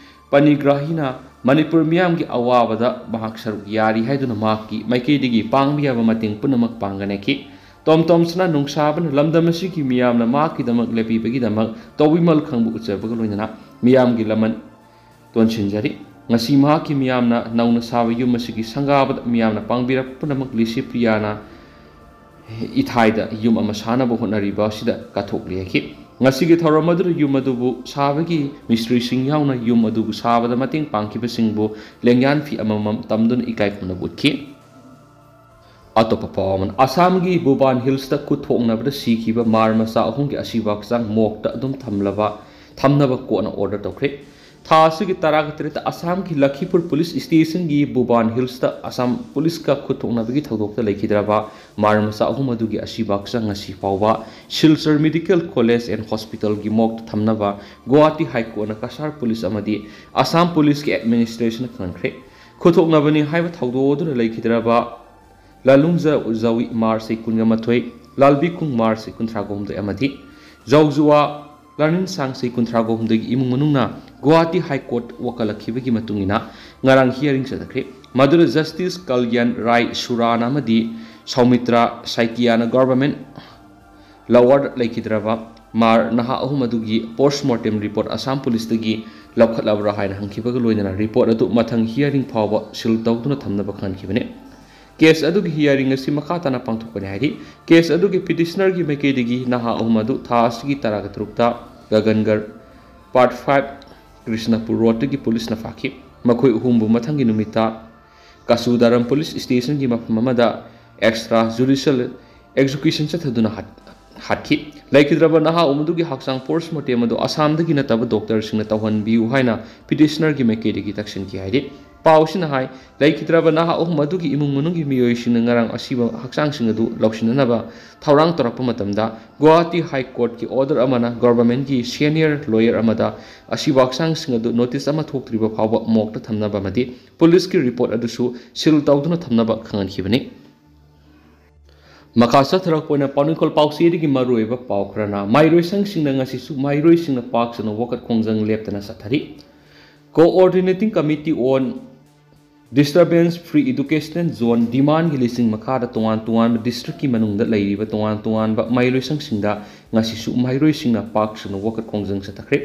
ꯄꯅꯤꯒ꯭ꯔꯥꯍꯤꯅ ꯃꯅꯤꯄꯨꯔ ꯃꯤꯌꯥꯝꯒꯤ ꯑꯋꯥꯕꯗ ꯃꯍꯥꯛ ꯁꯔꯨꯛ ꯌꯥꯔꯤ ꯍꯥꯏꯗꯨꯅ ꯃꯍꯥꯛꯀꯤ ꯃꯥꯏꯀꯩꯗꯒꯤ ꯄꯥꯡꯕ ꯌꯥꯕ ꯃꯇꯦꯡ ꯄꯨꯝꯅꯃꯛ ꯄꯥꯡꯒꯅꯤ ꯍꯥꯏꯈꯤ꯫ ꯇꯣꯝ ꯇꯣꯝꯁꯅ ꯅꯨꯡꯁꯥꯕꯅ ꯂꯝꯗꯝ ꯑꯁꯤꯒꯤ ꯃꯤꯌꯥꯝꯅ ꯃꯍꯥꯛꯀꯤꯗꯃꯛ ꯂꯦꯞꯄꯤꯕꯒꯤꯗꯃꯛ ꯇꯧꯕꯤꯃꯜ ꯈꯪꯕ ꯎꯠꯆꯕꯒ ꯂꯣꯏꯅꯅ ꯃꯤꯌꯥꯝꯒꯤ ꯂꯃꯟ ꯇꯣꯟꯁꯤꯟꯖꯔꯤ꯫ ꯉꯁꯤ ꯃꯍꯥꯛꯀꯤ ꯃꯤꯌꯥꯝꯅ ꯅꯧꯅ ꯁꯥꯕ ꯌꯨꯝ ꯑꯁꯤꯒꯤ ꯁꯪꯒꯥꯕꯗ ꯃꯤꯌꯥꯝꯅ ꯄꯥꯡꯕꯤꯔꯛꯄ ꯄꯨꯝꯅꯃꯛ ꯂꯤꯁꯤ ꯄ꯭ꯔꯤꯌꯥꯅ ꯏꯊꯥꯏꯗ ꯌꯨꯝ ꯑꯃ ꯁꯥꯅꯕ ꯍꯣꯠꯅꯔꯤꯕ ꯑꯁꯤꯗ ꯀꯠꯊꯣꯛꯂꯤ ꯍꯥꯏꯈꯤ꯫ ꯉꯁꯤꯒꯤ ꯊꯧꯔꯝ ꯑꯗꯨꯗ ꯌꯨꯝ ꯑꯗꯨꯕꯨ ꯁꯥꯕꯒꯤ ꯃꯤꯁꯇ꯭ꯔꯤꯁꯤꯡ ꯌꯥꯎꯅ ꯌꯨꯝ ꯑꯗꯨꯕꯨ ꯁꯥꯕꯗ ꯃꯇꯦꯡ ꯄꯥꯡꯈꯤꯕꯁꯤꯡꯕꯨ ꯂꯦꯡꯌꯥꯟ ꯐꯤ ꯑꯃꯃꯝ ꯇꯝꯗꯨꯅ ꯏꯀꯥꯏ ꯈꯨꯝꯅꯕ ꯎꯠꯈꯤ꯫ ꯑꯇꯣꯞꯄ ꯄꯥꯎ ꯑꯃꯅ, ꯑꯁꯥꯝꯒꯤ ꯚꯨꯕꯥꯟ ꯍꯤꯜꯁꯇ ꯈꯨꯠ ꯊꯣꯛꯅꯕꯗ ꯁꯤꯈꯤꯕ ꯃꯥꯔ ꯃꯆꯥ ꯑꯍꯨꯝꯒꯤ ꯑꯁꯤꯕ ꯍꯛꯆꯥꯡ ꯃꯣꯔꯒꯇ ꯑꯗꯨꯝ ꯊꯝꯂꯕ, ꯊꯝꯅꯕ ꯀꯣꯔꯠꯅ ꯑꯣꯔꯗꯔ ꯇꯧꯈ꯭ꯔꯦ꯫ ꯊꯥ ꯑꯁꯤꯒꯤ ꯇꯔꯥꯒ ꯇꯔꯦꯠꯇ ꯑꯁꯥꯝꯒꯤ ꯂꯈꯤꯄꯨꯔ ꯄꯨꯂꯤꯁ ꯁ꯭ꯇꯦꯁꯟꯒꯤ ꯚꯨꯕꯥꯟ ꯍꯤꯜꯁꯇ ꯑꯁꯥꯝ ꯄꯨꯂꯤꯁꯀ ꯈꯨꯠ ꯊꯣꯛꯅꯕꯒꯤ ꯊꯧꯗꯣꯛꯇ ꯂꯩꯈꯤꯗ꯭ꯔꯕ ꯃꯥꯔ ꯃꯆꯥ ꯑꯍꯨꯝ ꯑꯗꯨꯒꯤ ꯑꯁꯤꯕ ꯍꯛꯆꯥꯡ ꯉꯁꯤ ꯐꯥꯎꯕ ꯁꯤꯜꯆꯔ ꯃꯦꯗꯤꯀꯦꯜ ꯀꯣꯂꯦꯖ ꯑꯦꯟ ꯍꯣꯁꯄꯤꯇꯥꯜꯒꯤ ꯃꯣꯔꯒꯇ ꯊꯝꯅꯕ ꯒꯨꯋꯥꯍꯥꯇꯤ ꯍꯥꯏ ꯀꯣꯔꯠꯅ ꯀꯁꯥꯔ ꯄꯨꯂꯤꯁ ꯑꯃꯗꯤ ꯑꯁꯥꯝ ꯄꯨꯂꯤꯁꯀꯤ ꯑꯦꯗꯃꯤꯅꯤꯁꯇ꯭ꯔꯦꯁꯟꯅ ꯈꯪꯍꯟꯈ꯭ꯔꯦ꯫ ꯈꯨꯠ ꯊꯣꯛꯅꯕꯅꯤ ꯍꯥꯏꯕ ꯊꯧꯗꯣꯛ ꯑꯗꯨꯅ ꯂꯩꯈꯤꯗ꯭ꯔꯕ ꯂꯥꯂꯨꯡꯖ ꯖꯋꯤ ꯃꯥꯔꯁ ꯀꯨꯟꯒ ꯃꯥꯊꯣꯏ, ꯂꯥꯜꯕꯤꯀꯨꯡ ꯃꯥꯔꯁ ꯀꯨꯟꯊ꯭ꯔꯥꯒ ꯍꯨꯝꯗꯣꯏ ꯑꯃꯗꯤ ꯖꯧꯖꯨꯋꯥ ꯂꯥꯅꯤꯟꯁꯥꯡ ꯀꯨꯟꯊ꯭ꯔꯥꯒ ꯍꯨꯝꯗꯣꯏꯒꯤ ꯏꯃꯨꯡ ꯃꯅꯨꯡꯅ ꯒꯨꯋꯥꯍꯥꯇꯤ ꯍꯥꯏ ꯀꯣꯔꯠ ꯋꯥꯀꯠꯂꯛꯈꯤꯕꯒꯤ ꯃꯇꯨꯡ ꯏꯟꯅ ꯉꯔꯥꯡ ꯍꯤꯌꯥꯔꯤꯡ ꯆꯠꯊꯈ꯭ꯔꯦ꯫ ꯃꯗꯨꯗ ꯖꯁꯇꯤꯁ ꯀꯜꯌꯥꯟ ꯔꯥꯏ ꯁꯨꯔꯥꯅ ꯑꯃꯗꯤ ꯁꯧꯃꯤꯇ꯭ꯔꯥ ꯁꯥꯏꯀꯤꯌꯥꯅ ꯒꯚꯔꯟꯃꯦꯟꯠ ꯂꯋꯥꯔꯗ ꯂꯩꯈꯤꯗ꯭ꯔꯕ ꯃꯥꯔ ꯅꯍꯥ ꯑꯍꯨꯝ ꯑꯗꯨꯒꯤ ꯄꯣꯁꯠꯃꯣꯔꯇꯦꯝ ꯔꯤꯄꯣꯔꯠ ꯑꯁꯥꯝ ꯄꯨꯂꯤꯁꯇꯒꯤ ꯂꯧꯈꯠꯂꯕ꯭ꯔꯥ ꯍꯥꯏꯅ ꯍꯪꯈꯤꯕꯒ ꯂꯣꯏꯅꯅ ꯔꯤꯄꯣꯔꯠ ꯑꯗꯨ ꯃꯊꯪ ꯍꯤꯌꯥꯔꯤꯡ ꯐꯥꯎꯕ ꯁꯤꯜ ꯇꯧꯗꯨꯅ ꯊꯝꯅꯕ ꯈꯪꯍꯟꯈꯤꯕꯅꯤ꯫ ꯀꯦꯁ ꯑꯗꯨꯒꯤ ꯍꯤꯌꯥꯔꯤꯡ ꯑꯁꯤ ꯃꯈꯥ ꯇꯥꯅ ꯄꯥꯡꯊꯣꯛꯀꯅꯤ ꯍꯥꯏꯔꯤ꯫ ꯀꯦꯁ ꯑꯗꯨꯒꯤ ꯄꯤꯇꯤꯁꯅꯔꯒꯤ ꯃꯥꯏꯀꯩꯗꯒꯤ ꯅꯍꯥ ꯑꯍꯨꯝ ꯑꯗꯨ ꯊꯥ ꯑꯁꯤꯒꯤ ꯇꯔꯥꯒ ꯇꯔꯨꯛꯇ ꯒꯒꯟꯒꯔ ꯄꯥꯔꯠ ꯐꯥꯏꯚ ꯀ꯭ꯔꯤꯁꯅꯄꯨꯔ ꯔꯣꯗꯇꯒꯤ ꯄꯨꯂꯤꯁꯅ ꯐꯥꯈꯤ꯫ ꯃꯈꯣꯏ ꯑꯍꯨꯝꯕꯨ ꯃꯊꯪꯒꯤ ꯅꯨꯃꯤꯠꯇ ꯀꯁꯨꯗꯥꯔꯝ ꯄꯨꯂꯤꯁ ꯁ꯭ꯇꯦꯁꯟꯒꯤ ꯃꯐꯝ ꯑꯃꯗ ꯑꯦꯛꯁꯇ꯭ꯔꯥ ꯖꯨꯗꯤꯁꯤꯌꯦꯜ ꯑꯦꯛꯖꯤꯀ꯭ꯌꯨꯁꯟ ꯆꯠꯊꯗꯨꯅ ꯍꯥꯠ-, ꯍꯥꯠꯈꯤ꯫ ꯂꯩꯈꯤꯗ꯭ꯔꯕ ꯅꯍꯥ ꯑꯃꯗꯨꯒꯤ ꯍꯛꯆꯥꯡ ꯄꯣꯁꯠꯃꯣꯔꯇꯦꯝ ꯑꯗꯨ ꯑꯁꯥꯝꯗꯒꯤ ꯅꯠꯇꯕ ꯗꯣꯛꯇꯔꯁꯤꯡꯅ ꯇꯧꯍꯟꯕꯤꯌꯨ ꯍꯥꯏꯅ ꯄꯤꯇꯤꯁꯅꯔꯒꯤ ꯃꯥꯏꯀꯩꯗꯒꯤ ꯇꯛꯁꯤꯟꯈꯤ ꯍꯥꯏꯔꯤ꯫ ꯄꯥꯎꯁꯤꯅ ꯍꯥꯏ, ꯂꯩꯈꯤꯗ꯭ꯔꯕ ꯅꯍꯥ ꯑꯍꯨꯝ ꯑꯗꯨꯒꯤ ꯏꯃꯨꯡ ꯃꯅꯨꯡꯒꯤ ꯃꯤꯑꯣꯏꯁꯤꯡꯅ ꯉꯔꯥꯡ ꯑꯁꯤꯕ ꯍꯛꯆꯥꯡꯁꯤꯡ ꯑꯗꯨ ꯂꯧꯁꯤꯟꯅꯅꯕ ꯊꯧꯔꯥꯡ ꯇꯧꯔꯛꯄ ꯃꯇꯝꯗ ꯒꯨꯋꯥꯍꯥꯇꯤ ꯍꯥꯏ ꯀꯣꯔꯠꯀꯤ ꯑꯣꯔꯗꯔ ꯑꯃꯅ ꯒꯣꯚꯔꯟꯃꯦꯟꯠꯀꯤ ꯁꯦꯅꯤꯌꯔ ꯂꯣꯌꯔ ꯑꯃꯗ ꯑꯁꯤꯕ ꯍꯛꯆꯥꯡꯁꯤꯡ ꯑꯗꯨ ꯅꯣꯇꯤꯁ ꯑꯃ ꯊꯣꯛꯇ꯭ꯔꯤꯕ ꯐꯥꯎꯕ ꯃꯣꯔꯒꯇ ꯊꯝꯅꯕ ꯑꯃꯗꯤ ꯄꯨꯂꯤꯁꯀꯤ ꯔꯤꯄꯣꯔꯠ ꯑꯗꯨꯁꯨ ꯁꯤꯜ ꯇꯧꯗꯨꯅ ꯊꯝꯅꯕ ꯈꯪꯍꯟꯈꯤꯕꯅꯤ꯫ ꯃꯈꯥ ꯆꯠꯊꯔꯛꯄ ꯑꯣꯏꯅ ꯄꯥꯎꯅꯤꯡꯈꯣꯜ ꯄꯥꯎꯆꯦꯗꯒꯤ ꯃꯔꯨꯑꯣꯏꯕ ꯄꯥꯎ ꯈꯔꯅ, ꯃꯍꯩꯔꯣꯏ ꯁꯪꯁꯤꯡꯅ ꯉꯁꯤꯁꯨ ꯃꯍꯩꯔꯣꯏꯁꯤꯡꯅ ꯄꯥꯛ ꯆꯥꯎꯅ ꯋꯥꯀꯠ ꯈꯣꯡꯖꯪ ꯂꯦꯞꯇꯅ ꯆꯠꯊꯔꯤ꯫ Coordinating Committee on Disturbance Free Educational Zone demand-ꯒꯤ ꯂꯤꯁꯤꯡ ꯃꯈꯥꯗ ꯇꯣꯉꯥꯟ ꯇꯣꯉꯥꯟꯕ district-ꯀꯤ ꯃꯅꯨꯡꯗ ꯂꯩꯔꯤꯕ ꯇꯣꯉꯥꯟ ꯇꯣꯉꯥꯟꯕ ꯃꯍꯩꯂꯣꯏꯁꯪꯁꯤꯡꯗ ꯉꯁꯤꯁꯨ ꯃꯍꯩꯔꯣꯏꯁꯤꯡꯅ ꯄꯥꯛ ꯁꯟꯅ ꯋꯥꯀꯠ ꯈꯣꯡꯖꯪ ꯆꯠꯊꯈ꯭ꯔꯦ꯫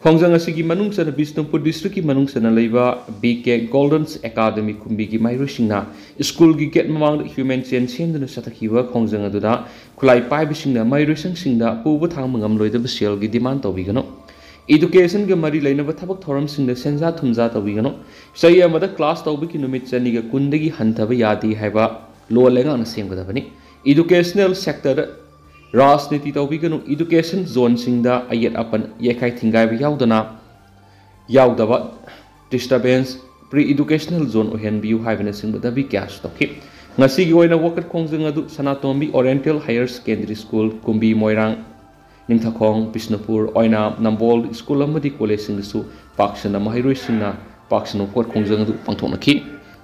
ꯈꯣꯡꯖꯪ ꯑꯁꯤꯒꯤ ꯃꯅꯨꯡ ꯆꯟꯅ ꯕꯤꯁꯅꯨꯄꯨꯔ district-ꯀꯤ ꯃꯅꯨꯡ ꯆꯟꯅ ꯂꯩꯕ B K Golden Academy ꯀꯨꯝꯕꯤꯒꯤ ꯃꯍꯩꯔꯣꯏꯁꯤꯡꯅ school-ꯒꯤ gate ꯃꯃꯥꯡꯗ human chain ꯁꯦꯝꯗꯨꯅ ꯆꯠꯊꯈꯤꯕ ꯈꯣꯡꯖꯪ ꯑꯗꯨꯗ ꯈꯨꯠꯂꯥꯏ ꯄꯥꯏꯕꯁꯤꯡꯅ ꯃꯍꯩꯔꯣꯏꯁꯪꯁꯤꯡꯗ ꯄꯨꯕ ꯊꯥꯡꯕ ꯉꯝꯂꯣꯏꯗꯕ ꯁꯦꯜꯒꯤ demand ꯇꯧꯕꯤꯒꯅꯨ꯫ Education-ꯒ ꯃꯔꯤ ꯂꯩꯅꯕ ꯊꯕꯛ ꯊꯧꯔꯝꯁꯤꯡꯗ ꯁꯦꯟꯖꯥ ꯊꯨꯝꯖꯥ ꯇꯧꯕꯤꯒꯅꯨ꯫ ꯆꯍꯤ ꯑꯃꯗ class ꯇꯧꯕꯒꯤ ꯅꯨꯃꯤꯠ ꯆꯅꯤꯒ ꯀꯨꯟꯗꯒꯤ ꯍꯟꯊꯕ ꯌꯥꯗꯦ ꯍꯥꯏꯕ law ꯂꯩꯉꯥꯛꯅ ꯁꯦꯝꯒꯗꯕꯅꯤ꯫ Educational sector-ꯗ ꯔꯥꯖꯅꯤꯇꯤ ꯇꯧꯕꯤꯒꯅꯨ꯫ Education zone-ꯁꯤꯡꯗ ꯑꯌꯦꯠ ꯑꯄꯟ, ꯌꯩꯈꯥꯏ ꯊꯤꯡꯒꯥꯏꯕ ꯌꯥꯎꯗꯅ, ꯌꯥꯎꯗꯕ disturbance, pre-educational zone ꯑꯣꯏꯍꯟꯕꯤꯌꯨ ꯍꯥꯏꯕꯅꯆꯤꯡꯕ ꯗꯥꯕꯤ ꯀꯌꯥꯁꯨ ꯇꯧꯈꯤ꯫ ꯉꯁꯤꯒꯤ ꯑꯣꯏꯅ ꯋꯥꯀꯠ ꯈꯣꯡꯖꯪ ꯑꯗꯨ ꯁꯅꯥꯇꯣꯝꯕꯤ Oriental Higher Secondary School, ꯀꯨꯝꯕꯤ, ꯃꯣꯏꯔꯥꯡ, ꯅꯤꯡꯊꯧꯈꯣꯡ, ꯕꯤꯁꯅꯨꯄꯨꯔ, ꯑꯣꯏꯅꯥꯝ, ꯅꯝꯕꯣꯜ school ꯑꯃꯗꯤ college-ꯁꯤꯡꯗꯁꯨ ꯄꯥꯛ ꯁꯟꯅ ꯃꯍꯩꯔꯣꯏꯁꯤꯡꯅ ꯄꯥꯛ ꯁꯟꯅ ꯋꯥꯀꯠ ꯈꯣꯡꯖꯪ ꯑꯗꯨ ꯄꯥꯡꯊꯣꯛꯅꯈꯤ꯫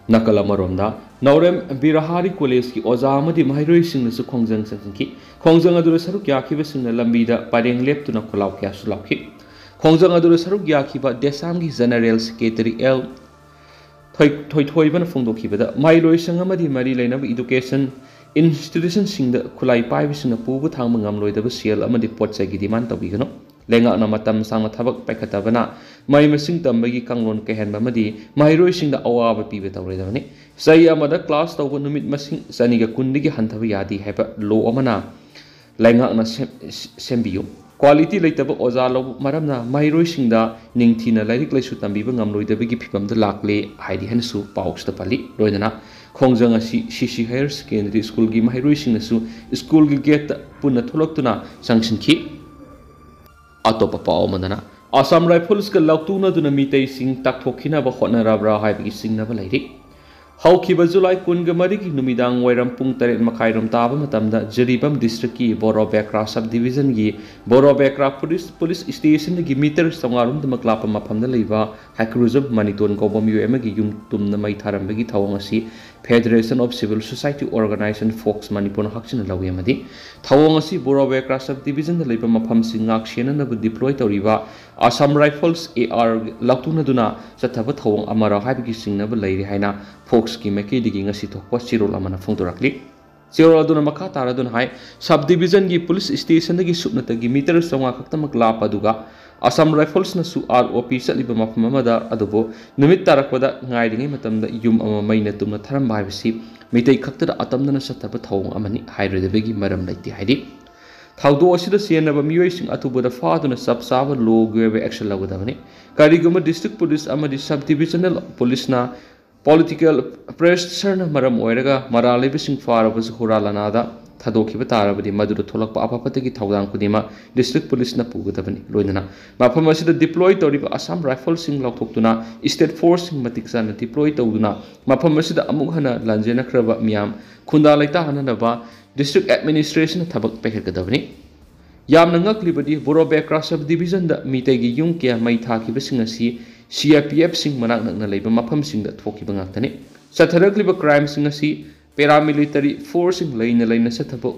ꯅꯥꯀꯜ ꯑꯃꯔꯣꯝꯗ, ꯅꯥꯎꯔꯦꯝ ꯕꯤꯔꯍꯥꯔꯤ college-ꯀꯤ ꯑꯣꯖꯥ ꯑꯃꯗꯤ ꯃꯍꯩꯔꯣꯏꯁꯤꯡꯅꯁꯨ ꯈꯣꯡꯖꯪ ꯆꯪꯁꯤꯟꯈꯤ꯫ ꯈꯣꯡꯖꯪ ꯑꯗꯨꯗ ꯁꯔꯨꯛ ꯌꯥꯈꯤꯕꯁꯤꯡꯅ ꯂꯝꯕꯤꯗ ꯄꯔꯦꯡ ꯂꯦꯞꯇꯨꯅ ꯈꯣꯜꯂꯥꯎ ꯀꯌꯥꯁꯨ ꯂꯥꯎꯈꯤ꯫ ꯈꯣꯡꯖꯪ ꯑꯗꯨꯗ ꯁꯔꯨꯛ ꯌꯥꯈꯤꯕ ꯗꯦꯁꯥꯝꯒꯤ General Secretary ꯑꯦꯜ ꯊꯣꯏ-, ꯊꯣꯏꯊꯣꯏꯕꯅ ꯐꯣꯡꯗꯣꯛꯈꯤꯕꯗ, ꯃꯍꯩꯂꯣꯏꯁꯪ ꯑꯃꯗꯤ ꯃꯔꯤ ꯂꯩꯅꯕ education institution-ꯁꯤꯡꯗ ꯈꯨꯠꯂꯥꯏ ꯄꯥꯏꯕꯁꯤꯡꯅ ꯄꯨꯕ ꯊꯥꯡꯕ ꯉꯝꯂꯣꯏꯗꯕ ꯁꯦꯜ ꯑꯃꯗꯤ ꯄꯣꯠ ꯆꯩꯒꯤ demand ꯇꯧꯕꯤꯒꯅꯨ꯫ ꯂꯩꯉꯥꯛꯅ ꯃꯇꯝ ꯁꯥꯡꯅ ꯊꯕꯛ ꯄꯥꯏꯈꯠꯇꯕꯅ ꯃꯍꯩ ꯃꯁꯤꯡ ꯇꯝꯕꯒꯤ ꯀꯥꯡꯂꯣꯟ ꯀꯥꯏꯍꯟꯕ ꯑꯃꯗꯤ ꯃꯍꯩꯔꯣꯏꯁꯤꯡꯗ ꯑꯋꯥꯕ ꯄꯤꯕ ꯇꯧꯔꯣꯏꯗꯕꯅꯤ꯫ ꯆꯍꯤ ꯑꯃꯗ class ꯇꯧꯕ ꯅꯨꯃꯤꯠ ꯃꯁꯤꯡ ꯆꯅꯤꯒ ꯀꯨꯟꯗꯒꯤ ꯍꯟꯊꯕ ꯌꯥꯗꯦ ꯍꯥꯏꯕ law ꯑꯃꯅ ꯂꯩꯉꯥꯛꯅ ꯁꯦꯝ-, ꯁꯦꯝꯕꯤꯌꯨ꯫ Quality ꯂꯩꯇꯕ ꯑꯣꯖꯥ ꯂꯧꯕ ꯃꯔꯝꯅ ꯃꯍꯩꯔꯣꯏꯁꯤꯡꯗ ꯅꯤꯡꯊꯤꯅ ꯂꯥꯏꯔꯤꯛ ꯂꯥꯏꯁꯨ ꯇꯝꯕꯤꯕ ꯉꯝꯂꯣꯏꯗꯕꯒꯤ ꯐꯤꯚꯝꯗ ꯂꯥꯛꯂꯦ ꯍꯥꯏꯔꯤ ꯍꯥꯏꯅꯁꯨ ꯄꯥꯎꯁꯤꯗ ꯄꯜꯂꯤ꯫ ꯂꯣꯏꯅꯅ ꯈꯣꯡꯖꯪ ꯑꯁꯤ C C Higher Secondary School-ꯒꯤ ꯃꯍꯩꯔꯣꯏꯁꯤꯡꯅꯁꯨ school-ꯒꯤ gate-ꯇ ꯄꯨꯟꯅ ꯊꯣꯛꯂꯛꯇꯨꯅ ꯆꯪꯁꯤꯟꯈꯤ꯫ ꯑꯇꯣꯞꯄ ꯄꯥꯎ ꯑꯃꯗꯅ, Assam Rifles-ꯀ ꯂꯥꯎꯇꯨꯅꯗꯨꯅ ꯃꯤꯇꯩꯁꯤꯡ ꯇꯥꯛꯊꯣꯛꯈꯤꯅꯕ ꯍꯣꯠꯅꯔꯕ꯭ꯔꯥ ꯍꯥꯏꯕꯒꯤ ꯆꯤꯡꯅꯕ ꯂꯩꯔꯤ꯫ ꯍꯧꯈꯤꯕ July ꯀꯨꯟꯒ ꯃꯔꯤꯒꯤ ꯅꯨꯃꯤꯗꯥꯡ ꯋꯥꯏꯔꯝ ꯄꯨꯡ ꯇꯔꯦꯠ ꯃꯈꯥꯏꯔꯣꯝ ꯇꯥꯕ ꯃꯇꯝꯗ ꯖꯤꯔꯤꯕꯥꯝ district-ꯀꯤ ꯕꯣꯔꯣꯕꯦꯀ꯭ꯔꯥ sub-division-ꯒꯤ ꯕꯣꯔꯣꯕꯦꯀ꯭ꯔꯥ police, police station-ꯗꯒꯤ meter ꯆꯥꯝꯃꯉꯥ ꯔꯣꯝꯗꯃꯛ ꯂꯥꯞꯄ ꯃꯐꯝꯗ ꯂꯩꯕ ꯍꯩꯀ꯭ꯔꯨꯖꯝ ꯃꯅꯤꯇꯣꯟ ꯀꯧꯕ ꯃꯤꯑꯣꯏ ꯑꯃꯒꯤ ꯌꯨꯝ ꯇꯨꯝꯅ ꯃꯩ ꯊꯥꯔꯝꯕꯒꯤ ꯊꯧꯑꯣꯡ ꯑꯁꯤ Federation of Civil Society Organization, fox ꯃꯅꯤꯄꯨꯔꯅ ꯍꯛꯆꯤꯟꯅ ꯂꯧꯏ ꯑꯃꯗꯤ ꯊꯧꯑꯣꯡ ꯑꯁꯤ ꯕꯣꯔꯣꯕꯦꯀ꯭ꯔꯥ sub-division-ꯗ ꯂꯩꯕ ꯃꯐꯝꯁꯤꯡ ꯉꯥꯛ ꯁꯦꯟꯅꯅꯕ deploy ꯇꯧꯔꯤꯕ Assam Rifles A R ꯂꯥꯎꯊꯣꯛꯅꯗꯨꯅ ꯆꯠꯊꯕ ꯊꯧꯑꯣꯡ ꯑꯃꯔ ꯍꯥꯏꯕꯒꯤ ꯆꯤꯡꯅꯕ ꯂꯩꯔꯤ ꯍꯥꯏꯅ ꯐꯣꯛꯁꯀꯤ ꯃꯥꯏꯀꯩꯗꯒꯤ ꯉꯁꯤ ꯊꯣꯛꯄ ꯆꯦꯔꯣꯜ ꯑꯃꯅ ꯐꯣꯡꯗꯣꯔꯛꯂꯤ꯫ ꯆꯦꯔꯣꯜ ꯑꯗꯨꯅ ꯃꯈꯥ ꯇꯥꯔꯗꯨꯅ ꯍꯥꯏ, ꯁꯕ ꯗꯤꯕꯤꯖꯟꯒꯤ ꯄꯨꯂꯤꯁ ꯁ꯭ꯇꯦꯁꯟꯗꯒꯤ ꯁꯨꯞꯅꯇꯒꯤ ꯃꯤꯇꯔ ꯆꯥꯝꯃꯉꯥ ꯈꯛꯇꯃꯛ ꯂꯥꯞꯄ ꯑꯗꯨꯒ ꯑꯁꯥꯝ ꯔꯥꯏꯐꯜꯁꯅꯁꯨ ꯑꯥꯔ ꯑꯣ ꯄꯤ ꯆꯠꯂꯤꯕ ꯃꯐꯝ ꯑꯃꯗ ꯑꯗꯨꯕꯨ ꯅꯨꯃꯤꯠ ꯇꯥꯔꯛꯄꯗ ꯉꯥꯏꯔꯤꯉꯩ ꯃꯇꯝꯗ ꯌꯨꯝ ꯑꯃ ꯃꯩꯅ ꯇꯨꯝꯅ ꯊꯥꯔꯝꯕ ꯍꯥꯏꯕꯁꯤ ꯃꯤꯇꯩ ꯈꯛꯇꯗ ꯑꯇꯝꯅꯅ ꯆꯠꯊꯕ ꯊꯧꯑꯣꯡ ꯑꯃꯅꯤ ꯍꯥꯏꯔꯣꯏꯗꯕꯒꯤ ꯃꯔꯝ ꯂꯩꯇꯦ ꯍꯥꯏꯔꯤ꯫ ꯊꯧꯗꯣꯛ ꯑꯁꯤꯗ ꯆꯦꯟꯅꯕ ꯃꯤꯑꯣꯏꯁꯤꯡ ꯑꯊꯨꯕꯗ ꯐꯥꯗꯨꯅ ꯆꯞ ꯆꯥꯕ ꯂꯣꯒꯤ ꯑꯣꯏꯕ ꯑꯦꯛꯁꯟ ꯂꯧꯒꯗꯕꯅꯤ꯫ ꯀꯔꯤꯒꯨꯝꯕ ꯗꯤꯁꯇ꯭ꯔꯤꯛ ꯄꯨꯂꯤꯁ ꯑꯃꯗꯤ ꯁꯕ ꯗꯤꯕꯤꯖꯅꯦꯜ ꯄꯨꯂꯤꯁꯅ ꯄꯣꯂꯤꯇꯤꯀꯦꯜ ꯄ꯭ꯔꯦꯁꯔꯅ ꯃꯔꯝ ꯑꯣꯏꯔꯒ ꯃꯔꯥꯜ ꯂꯩꯕꯁꯤꯡ ꯐꯥꯔꯕꯁꯨ ꯍꯨꯔꯥꯜ ꯂꯥꯟꯅꯥꯗ ꯊꯥꯗꯣꯛꯈꯤꯕ ꯇꯥꯔꯕꯗꯤ ꯃꯗꯨꯗ ꯊꯣꯛꯂꯛꯄ ꯑꯐ ꯐꯠꯇꯒꯤ ꯊꯧꯗꯥꯡ ꯈꯨꯗꯤꯡꯃꯛ ꯗꯤꯁꯇ꯭ꯔꯤꯛ ꯄꯨꯂꯤꯁꯅ ꯄꯨꯒꯗꯕꯅꯤ꯫ ꯂꯣꯏꯅꯅ ꯃꯐꯝ ꯑꯁꯤꯗ ꯗꯤꯄ꯭ꯂꯣꯏ ꯇꯧꯔꯤꯕ ꯑꯁꯥꯝ ꯔꯥꯏꯐꯜꯁꯤꯡ ꯂꯧꯊꯣꯛꯇꯨꯅ ꯁ꯭ꯇꯦꯠ ꯐꯣꯔꯁꯁꯤꯡ ꯃꯇꯤꯛ ꯆꯥꯅ ꯗꯤꯄ꯭ꯂꯣꯏ ꯇꯧꯗꯨꯅ ꯃꯐꯝ ꯑꯁꯤꯗ ꯑꯃꯨꯛ ꯍꯟꯅ ꯂꯥꯟꯖꯦꯟꯅꯈ꯭ꯔꯕ ꯃꯤꯌꯥꯝ ꯈꯨꯟꯗꯥ ꯂꯩꯇꯥꯍꯟꯅꯅꯕ ꯗꯤꯁꯇ꯭ꯔꯤꯛ ꯑꯦꯗꯃꯤꯅꯤꯁꯇ꯭ꯔꯦꯁꯟꯅ ꯊꯕꯛ ꯄꯥꯏꯈꯠꯀꯗꯕꯅꯤ꯫ ꯌꯥꯝꯅ ꯉꯛꯂꯤꯕꯗꯤ ꯕꯣꯔꯣꯕꯦꯀ꯭ꯔꯥ ꯁꯕ ꯗꯤꯕꯤꯖꯟꯗ ꯃꯤꯇꯩꯒꯤ ꯌꯨꯝ ꯀꯌꯥ ꯃꯩ ꯊꯥꯈꯤꯕꯁꯤꯡ ꯑꯁꯤ ꯁꯤ ꯑꯥꯔ ꯄꯤ ꯑꯦꯐꯁꯤꯡ ꯃꯅꯥꯛ ꯅꯛꯅ ꯂꯩꯕ ꯃꯐꯝꯁꯤꯡꯗ ꯊꯣꯛꯈꯤꯕ ꯉꯥꯛꯇꯅꯤ꯫ ꯆꯠꯊꯔꯛꯂꯤꯕ ꯀ꯭ꯔꯥꯏꯝꯁꯤꯡ ꯑꯁꯤ ꯄꯦꯔꯥꯃꯤꯂꯤꯇꯔꯤ ꯐꯣꯔꯁꯁꯤꯡ ꯂꯩꯅ ꯂꯩꯅ ꯆꯠꯊꯕ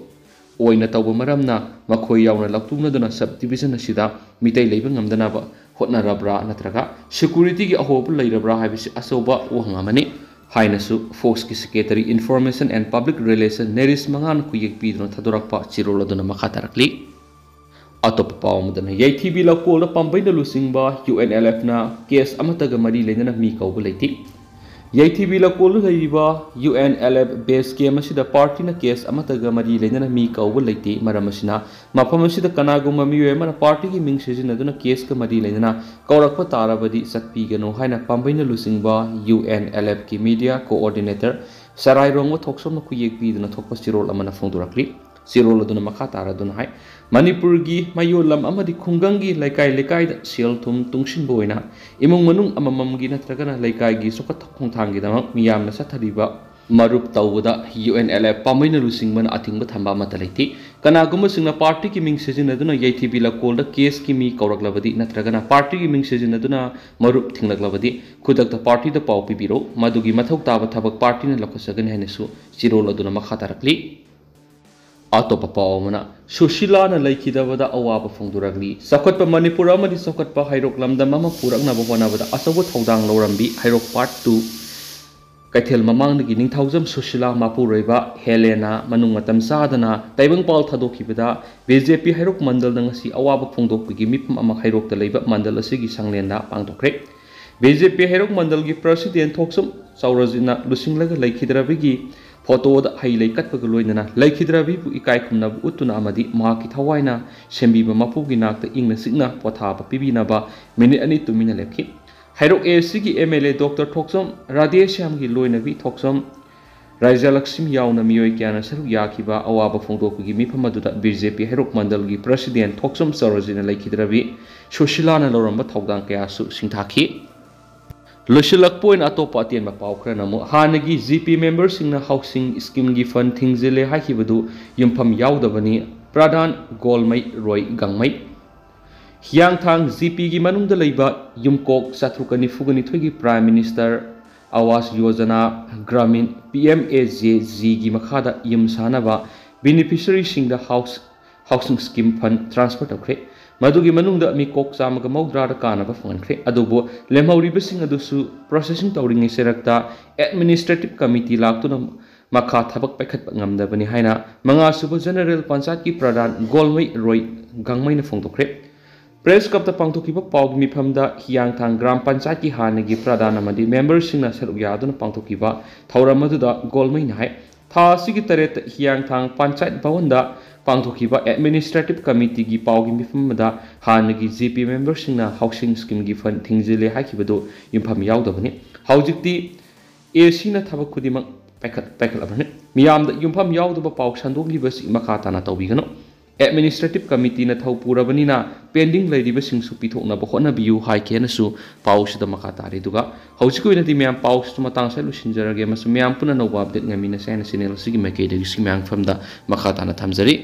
ꯑꯣꯏꯅ ꯇꯧꯕ ꯃꯔꯝꯅ ꯃꯈꯣꯏ ꯌꯥꯎꯅ ꯂꯧꯊꯣꯛꯅꯗꯨꯅ ꯁꯕ ꯗꯤꯕꯤꯖꯟ ꯑꯁꯤꯗ ꯃꯤꯇꯩ ꯂꯩꯕ ꯉꯝꯗꯅꯕ ꯍꯣꯠꯅꯔꯕ꯭ꯔꯥ ꯅꯠꯇ꯭ꯔꯒ ꯁꯦꯀ꯭ꯌꯨꯔꯤꯇꯤꯒꯤ ꯑꯍꯣꯕ ꯂꯩꯔꯕ꯭ꯔꯥ ꯍꯥꯏꯕꯁꯤ ꯑꯆꯧꯕ ꯋꯥꯍꯪ ꯑꯃꯅꯤ ꯍꯥꯏꯅꯁꯨ ꯐꯣꯛꯁꯀꯤ secretary information and public relation ꯅꯦꯔꯤꯁ ꯃꯉꯥꯅ ꯈꯨꯌꯦꯛ ꯄꯤꯗꯨꯅ ꯊꯥꯗꯣꯔꯛꯄ ꯆꯦꯔꯣꯜ ꯑꯗꯨꯅ ꯃꯈꯥ ꯇꯥꯔꯛꯂꯤ꯫ ꯑꯇꯣꯞꯄ ꯄꯥꯎ ꯑꯃꯗꯅ, ꯌꯥꯏꯊꯤꯕꯤ ꯂꯀꯣꯜꯗ ꯄꯥꯝꯕꯩꯅ ꯂꯨꯆꯤꯡꯕ ꯌꯨ ꯑꯦꯟ ꯑꯦꯜ ꯑꯦꯐꯅ ꯀꯦꯁ ꯑꯃꯠꯇꯒ ꯃꯔꯤ ꯂꯩꯅꯅ ꯃꯤ ꯀꯧꯕ ꯂꯩꯇꯦ꯫ ꯌꯥꯏꯊꯤꯕꯤ ꯂꯀꯣꯜꯗ ꯂꯩꯔꯤꯕ U N L F base camp ꯑꯁꯤꯗ ꯄꯥꯔꯇꯤꯅ ꯀꯦꯁ ꯑꯃꯠꯇꯒ ꯃꯔꯤ ꯂꯩꯅꯅ ꯃꯤ ꯀꯧꯕ ꯂꯩꯇꯦ꯫ ꯃꯔꯝ ꯑꯁꯤꯅ ꯃꯐꯝ ꯑꯁꯤꯗ ꯀꯅꯥꯒꯨꯝꯕ ꯃꯤꯑꯣꯏ ꯑꯃꯅ ꯄꯥꯔꯇꯤꯒꯤ ꯃꯤꯡ ꯁꯤꯖꯤꯟꯅꯗꯨꯅ ꯀꯦꯁꯀ ꯃꯔꯤ ꯂꯩꯅꯅ ꯀꯧꯔꯛꯄ ꯇꯥꯔꯕꯗꯤ ꯆꯠꯄꯤꯒꯅꯨ ꯍꯥꯏꯅ ꯄꯥꯝꯕꯩꯅ ꯂꯨꯆꯤꯡꯕ ꯌꯨ ꯑꯦꯟ ꯑꯦꯜ ꯑꯦꯐꯀꯤ ꯃꯤꯗꯤꯌꯥ ꯀꯣꯑꯣꯔꯗꯤꯅꯦꯇꯔ ꯆꯔꯥꯏꯔꯣꯡꯕ ꯊꯣꯛꯆꯣꯝꯅ ꯈꯨꯌꯦꯛ ꯄꯤꯗꯨꯅ ꯊꯣꯛꯄ ꯆꯦꯔꯣꯜ ꯑꯃꯅ ꯐꯣꯡꯗꯣꯔꯛꯂꯤ꯫ ꯆꯦꯔꯣꯜ ꯑꯗꯨꯅ ꯃꯈꯥ ꯇꯥꯔꯗꯨꯅ ꯍꯥꯏ, ꯃꯅꯤꯄꯨꯔꯒꯤ ꯃꯌꯣꯜ ꯂꯝ ꯑꯃꯗꯤ ꯈꯨꯡꯒꯪꯒꯤ ꯂꯩꯀꯥꯏ ꯂꯩꯀꯥꯏꯗ ꯁꯦꯜ ꯊꯨꯝ ꯇꯨꯡꯁꯤꯟꯕ ꯑꯣꯏꯅ ꯏꯃꯨꯡ ꯃꯅꯨꯡ ꯑꯃꯃꯝꯒꯤ ꯅꯠꯇ꯭ꯔꯒꯅ ꯂꯩꯀꯥꯏꯒꯤ ꯆꯥꯎꯈꯠ ꯈꯣꯡꯊꯥꯡꯒꯤꯗꯃꯛ ꯃꯤꯌꯥꯝꯅ ꯆꯠꯊꯔꯤꯕ ꯃꯔꯨꯞ ꯇꯧꯕꯗ ꯌꯨ ꯑꯦꯟ ꯑꯦꯜ ꯑꯦꯐ ꯄꯥꯝꯕꯩꯅ ꯂꯨꯆꯤꯡꯕꯅ ꯑꯊꯤꯡꯕ ꯊꯝꯕ ꯑꯃꯠꯇ ꯂꯩꯇꯦ꯫ ꯀꯅꯥꯒꯨꯝꯕꯁꯤꯡꯅ ꯄꯥꯔꯇꯤꯒꯤ ꯃꯤꯡ ꯁꯤꯖꯤꯟꯅꯗꯨꯅ ꯌꯥꯏꯊꯤꯕꯤ ꯂꯀꯣꯜꯗ ꯀꯦꯁꯀꯤ ꯃꯤ ꯀꯧꯔꯛꯂꯕꯗꯤ ꯅꯠꯇ꯭ꯔꯒꯅ ꯄꯥꯔꯇꯤꯒꯤ ꯃꯤꯡ ꯁꯤꯖꯤꯟꯅꯗꯨꯅ ꯃꯔꯨꯞ ꯊꯤꯡꯂꯛꯂꯕꯗꯤ ꯈꯨꯗꯛꯇ ꯄꯥꯔꯇꯤꯗ ꯄꯥꯎ ꯄꯤꯕꯤꯔꯛꯎ꯫ ꯃꯗꯨꯒꯤ ꯃꯊꯧ ꯇꯥꯕ ꯊꯕꯛ ꯄꯥꯔꯇꯤꯅ ꯂꯧꯈꯠꯆꯒꯅꯤ ꯍꯥꯏꯅꯁꯨ ꯆꯦꯔꯣꯜ ꯑꯗꯨꯅ ꯃꯈꯥ ꯇꯥꯔꯛꯂꯤ꯫ ꯑꯇꯣꯞꯄ ꯄꯥꯎ ꯑꯃꯅ, ꯁꯨꯁꯤꯂꯥꯅ ꯂꯩꯈꯤꯗꯕꯗ ꯑꯋꯥꯕ ꯐꯣꯡꯗꯣꯔꯛꯂꯤ꯫ ꯆꯥꯎꯈꯠꯄ ꯃꯅꯤꯄꯨꯔ ꯑꯃꯗꯤ ꯆꯥꯎꯈꯠꯄ ꯍꯩꯔꯣꯛ ꯂꯝꯗꯝ ꯑꯃ ꯄꯨꯔꯛꯅꯕ ꯍꯣꯠꯅꯕꯗ ꯑꯆꯧꯕ ꯊꯧꯗꯥꯡ ꯂꯧꯔꯝꯕꯤ ꯍꯩꯔꯣꯛ Part Two ꯀꯩꯊꯦꯜ ꯃꯃꯥꯡꯗꯒꯤ ꯅꯤꯡꯊꯧꯖꯝ ꯁꯨꯁꯤꯂꯥ ꯃꯄꯨꯔꯣꯏꯕ ꯍꯦꯂꯦꯅꯥ ꯃꯅꯨꯡ ꯃꯇꯝ ꯆꯥꯗꯅ ꯇꯥꯏꯕꯪꯄꯥꯜ ꯊꯥꯗꯣꯛꯈꯤꯕꯗ ꯕꯤ ꯖꯦ ꯄꯤ ꯍꯩꯔꯣꯛ ꯃꯟꯗꯜꯅ ꯉꯁꯤ ꯑꯋꯥꯕ ꯐꯣꯡꯗꯣꯛꯄꯒꯤ ꯃꯤꯐꯝ ꯑꯃ ꯍꯩꯔꯣꯛꯇ ꯂꯩꯕ ꯃꯟꯗꯜ ꯑꯁꯤꯒꯤ ꯁꯪꯂꯦꯟꯗ ꯄꯥꯡꯊꯣꯛꯈ꯭ꯔꯦ꯫ ꯕꯤ ꯖꯦ ꯄꯤ ꯍꯩꯔꯣꯛ ꯃꯟꯗꯜꯒꯤ ꯄ꯭ꯔꯁꯤꯗꯦꯟ ꯊꯣꯛꯆꯝ ꯆꯧꯔꯖꯤꯠꯅ ꯂꯨꯆꯤꯡꯂꯒ ꯂꯩꯈꯤꯗ꯭ꯔꯕꯤꯒꯤ ꯐꯣꯇꯣꯗ ꯍꯩ ꯂꯩ ꯀꯠꯄꯒ ꯂꯣꯏꯅꯅ ꯂꯩꯈꯤꯗ꯭ꯔꯕꯤꯕꯨ ꯏꯀꯥꯏ ꯈꯨꯝꯅꯕ ꯎꯠꯇꯨꯅ ꯑꯃꯗꯤ ꯃꯍꯥꯛꯀꯤ ꯊꯋꯥꯏꯅ ꯁꯦꯝꯕꯤꯕ ꯃꯄꯨꯒꯤ ꯅꯥꯛꯇ ꯏꯪꯅ ꯆꯤꯛꯅ ꯄꯣꯊꯥꯕ ꯄꯤꯕꯤꯅꯕ ꯃꯤꯅꯤꯠ ꯑꯅꯤ ꯇꯨꯃꯤꯟꯅ ꯂꯦꯞꯈꯤ꯫ ꯍꯩꯔꯣꯛ ꯑꯦ ꯁꯤꯒꯤ ꯑꯦꯝ ꯑꯦꯜ ꯑꯦ ꯗꯣꯛꯇꯔ ꯊꯣꯛꯆꯝ ꯔꯥꯙꯦꯁ꯭ꯌꯥꯝꯒꯤ ꯂꯣꯏꯅꯕꯤ ꯊꯣꯛꯆꯝ ꯔꯥꯏꯖꯂꯛꯁꯃꯤ ꯌꯥꯎꯅ ꯃꯤꯑꯣꯏ ꯀꯌꯥꯅ ꯁꯔꯨꯛ ꯌꯥꯈꯤꯕ ꯑꯋꯥꯕ ꯐꯣꯡꯗꯣꯛꯄꯒꯤ ꯃꯤꯐꯝ ꯑꯗꯨꯗ ꯕꯤ ꯖꯦ ꯄꯤ ꯍꯩꯔꯣꯛ ꯃꯟꯗꯜꯒꯤ ꯄ꯭ꯔꯁꯤꯗꯦꯟ ꯊꯣꯛꯆꯝ ꯆꯧꯔꯖꯤꯠꯅ ꯂꯩꯈꯤꯗ꯭ꯔꯕꯤ ꯁꯨꯁꯤꯂꯥꯅ ꯂꯧꯔꯝꯕ ꯊꯧꯗꯥꯡ ꯀꯌꯥꯁꯨ ꯁꯤꯡꯊꯥꯈꯤ꯫ ꯂꯣꯏꯁꯤꯜꯂꯛꯄ ꯑꯣꯏꯅ ꯑꯇꯣꯞꯄ ꯑꯇꯦꯟꯕ ꯄꯥꯎ ꯈꯔꯅ ꯑꯃꯨꯛ, ꯍꯥꯟꯅꯒꯤ ꯖꯤ ꯄꯤ ꯃꯦꯝꯕꯔꯁꯤꯡꯅ ꯍꯥꯎꯁꯤꯡ ꯁ꯭ꯀꯤꯝꯒꯤ ꯐꯟ ꯊꯤꯡꯖꯤꯜꯂꯦ ꯍꯥꯏꯈꯤꯕꯗꯨ ꯌꯨꯝꯐꯝ ꯌꯥꯎꯗꯕꯅꯤ, ꯄ꯭ꯔꯙꯥꯟ ꯒꯣꯜꯃꯩ ꯔꯣꯏ ꯒꯥꯡꯃꯩ꯫ ꯍꯤꯌꯥꯡꯊꯥꯡ ꯖꯤ ꯄꯤꯒꯤ ꯃꯅꯨꯡꯗ ꯂꯩꯕ ꯌꯨꯝꯀꯣꯛ ꯆꯥꯇ꯭ꯔꯨꯛꯀ ꯅꯤꯐꯨꯒ ꯅꯤꯊꯣꯏꯒꯤ Prime Minister Awas Yojana Gramin, P M A G G ꯒꯤ ꯃꯈꯥꯗ ꯌꯨꯝ ꯁꯥꯅꯕ ꯕꯦꯅꯤꯐꯤꯁꯔꯤꯁꯤꯡꯗ ꯍꯥꯎꯁ ꯍꯥꯎꯁꯤꯡ ꯁ꯭ꯀꯤꯝ ꯐꯟ ꯇ꯭ꯔꯥꯟꯁꯐꯔ ꯇꯧꯈ꯭ꯔꯦ꯫ ꯃꯗꯨꯒꯤ ꯃꯅꯨꯡꯗ ꯃꯤꯀꯣꯛ ꯆꯥꯝꯃꯒ ꯃꯧꯗ꯭ꯔꯥꯗ ꯀꯥꯟꯅꯕ ꯐꯪꯍꯟꯈ꯭ꯔꯦ꯫ ꯑꯗꯨꯕꯨ ꯂꯦꯝꯍꯧꯔꯤꯕꯁꯤꯡ ꯑꯗꯨꯁꯨ ꯄ꯭ꯔꯣꯁꯦꯁꯤꯡ ꯇꯧꯔꯤꯉꯩ ꯆꯩꯔꯛꯇ ꯑꯦꯗꯃꯤꯅꯤꯁꯇ꯭ꯔꯦꯇꯤꯚ ꯀꯃꯤꯇꯤ ꯂꯥꯛꯇꯨꯅ ꯃꯈꯥ ꯊꯕꯛ ꯄꯥꯏꯈꯠꯄ ꯉꯝꯗꯕꯅꯤ ꯍꯥꯏꯅ ꯃꯉꯥꯁꯨꯕ ꯖꯦꯅꯔꯦꯜ ꯄꯟꯆꯥꯌꯠꯀꯤ ꯄ꯭ꯔꯙꯥꯟ ꯒꯣꯜꯃꯩ ꯔꯣꯏ ꯒꯥꯡꯃꯩꯅ ꯐꯣꯡꯗꯣꯛꯈ꯭ꯔꯦ꯫ ꯄ꯭ꯔꯦꯁ ꯀ꯭ꯂꯕꯇ ꯄꯥꯡꯊꯣꯛꯈꯤꯕ ꯄꯥꯎꯒꯤ ꯃꯤꯐꯝꯗ ꯍꯤꯌꯥꯡꯊꯥꯡ ꯒ꯭ꯔꯥꯝ ꯄꯟꯆꯥꯌꯠꯀꯤ ꯍꯥꯟꯅꯒꯤ ꯄ꯭ꯔꯙꯥꯟ ꯑꯃꯗꯤ ꯃꯦꯝꯕꯔꯁꯤꯡꯅ ꯁꯔꯨꯛ ꯌꯥꯗꯨꯅ ꯄꯥꯡꯊꯣꯛꯈꯤꯕ ꯊꯧꯔꯝ ꯑꯗꯨꯗ ꯒꯣꯜꯃꯩꯅ ꯍꯥꯏ, ꯊꯥ ꯑꯁꯤꯒꯤ ꯇꯔꯦꯠꯇ ꯍꯤꯌꯥꯡꯊꯥꯡ ꯄꯟꯆꯥꯌꯠ ꯚꯋꯟꯗ ꯄꯥꯡꯊꯣꯛꯈꯤꯕ ꯑꯦꯗꯃꯤꯅꯤꯁꯇ꯭ꯔꯦꯇꯤꯚ ꯀꯃꯤꯇꯤꯒꯤ ꯄꯥꯎꯒꯤ ꯃꯤꯐꯝ ꯑꯃꯗ ꯍꯥꯟꯅꯒꯤ ꯖꯤ ꯄꯤ ꯃꯦꯝꯕꯔꯁꯤꯡꯅ ꯍꯥꯎꯁꯤꯡ ꯁ꯭ꯀꯤꯝꯒꯤ ꯐꯟ ꯊꯤꯡꯖꯤꯜꯂꯦ ꯍꯥꯏꯈꯤꯕꯗꯨ ꯌꯨꯝꯐꯝ ꯌꯥꯎꯗꯕꯅꯤ꯫ ꯍꯧꯖꯤꯛꯇꯤ ꯑꯦ ꯁꯤꯅ ꯊꯕꯛ ꯈꯨꯗꯤꯡꯃꯛ ꯄꯥꯏꯈꯠ-, ꯄꯥꯏꯈꯠꯂꯕꯅꯤ꯫ ꯃꯤꯌꯥꯝꯗ ꯌꯨꯝꯐꯝ ꯌꯥꯎꯗꯕ ꯄꯥꯎ ꯁꯟꯗꯣꯛꯂꯤꯕꯁꯤ ꯃꯈꯥ ꯇꯥꯅ ꯇꯧꯕꯤꯒꯅꯨ꯫ ꯑꯦꯗꯃꯤꯅꯤꯁꯇ꯭ꯔꯦꯇꯤꯚ ꯀꯃꯤꯇꯤꯅ ꯊꯧ ꯄꯨꯔꯕꯅꯤꯅ ꯄꯦꯟꯗꯤꯡ ꯂꯩꯔꯤꯕꯁꯤꯡꯁꯨ ꯄꯤꯊꯣꯛꯅꯕ ꯍꯣꯠꯅꯕꯤꯌꯨ ꯍꯥꯏꯈꯤ ꯍꯥꯏꯅꯁꯨ ꯄꯥꯎꯁꯤꯗ ꯃꯈꯥ ꯇꯥꯔꯤ꯫ ꯑꯗꯨꯒ ꯍꯧꯖꯤꯛꯀꯤ ꯑꯣꯏꯅꯗꯤ ꯃꯌꯥꯝ ꯄꯥꯎꯁꯤꯁꯨ ꯃꯇꯥꯡ ꯑꯁꯤꯗ ꯂꯣꯏꯁꯤꯟꯖꯔꯒꯦ ꯑꯃꯁꯨꯡ ꯃꯌꯥꯝ ꯄꯨꯟꯅ ꯑꯅꯧꯕ ꯑꯞꯗꯦꯠ ꯉꯥꯏꯃꯤꯟꯅꯁꯦ ꯍꯥꯏꯅ ꯆꯦꯅꯦꯜ ꯑꯁꯤꯒꯤ ꯃꯥꯏꯀꯩꯗꯒꯤ ꯁꯤ ꯃꯌꯥꯝ ꯃꯐꯝꯗ ꯃꯈꯥ ꯇꯥꯅ ꯊꯝꯖꯔꯤ꯫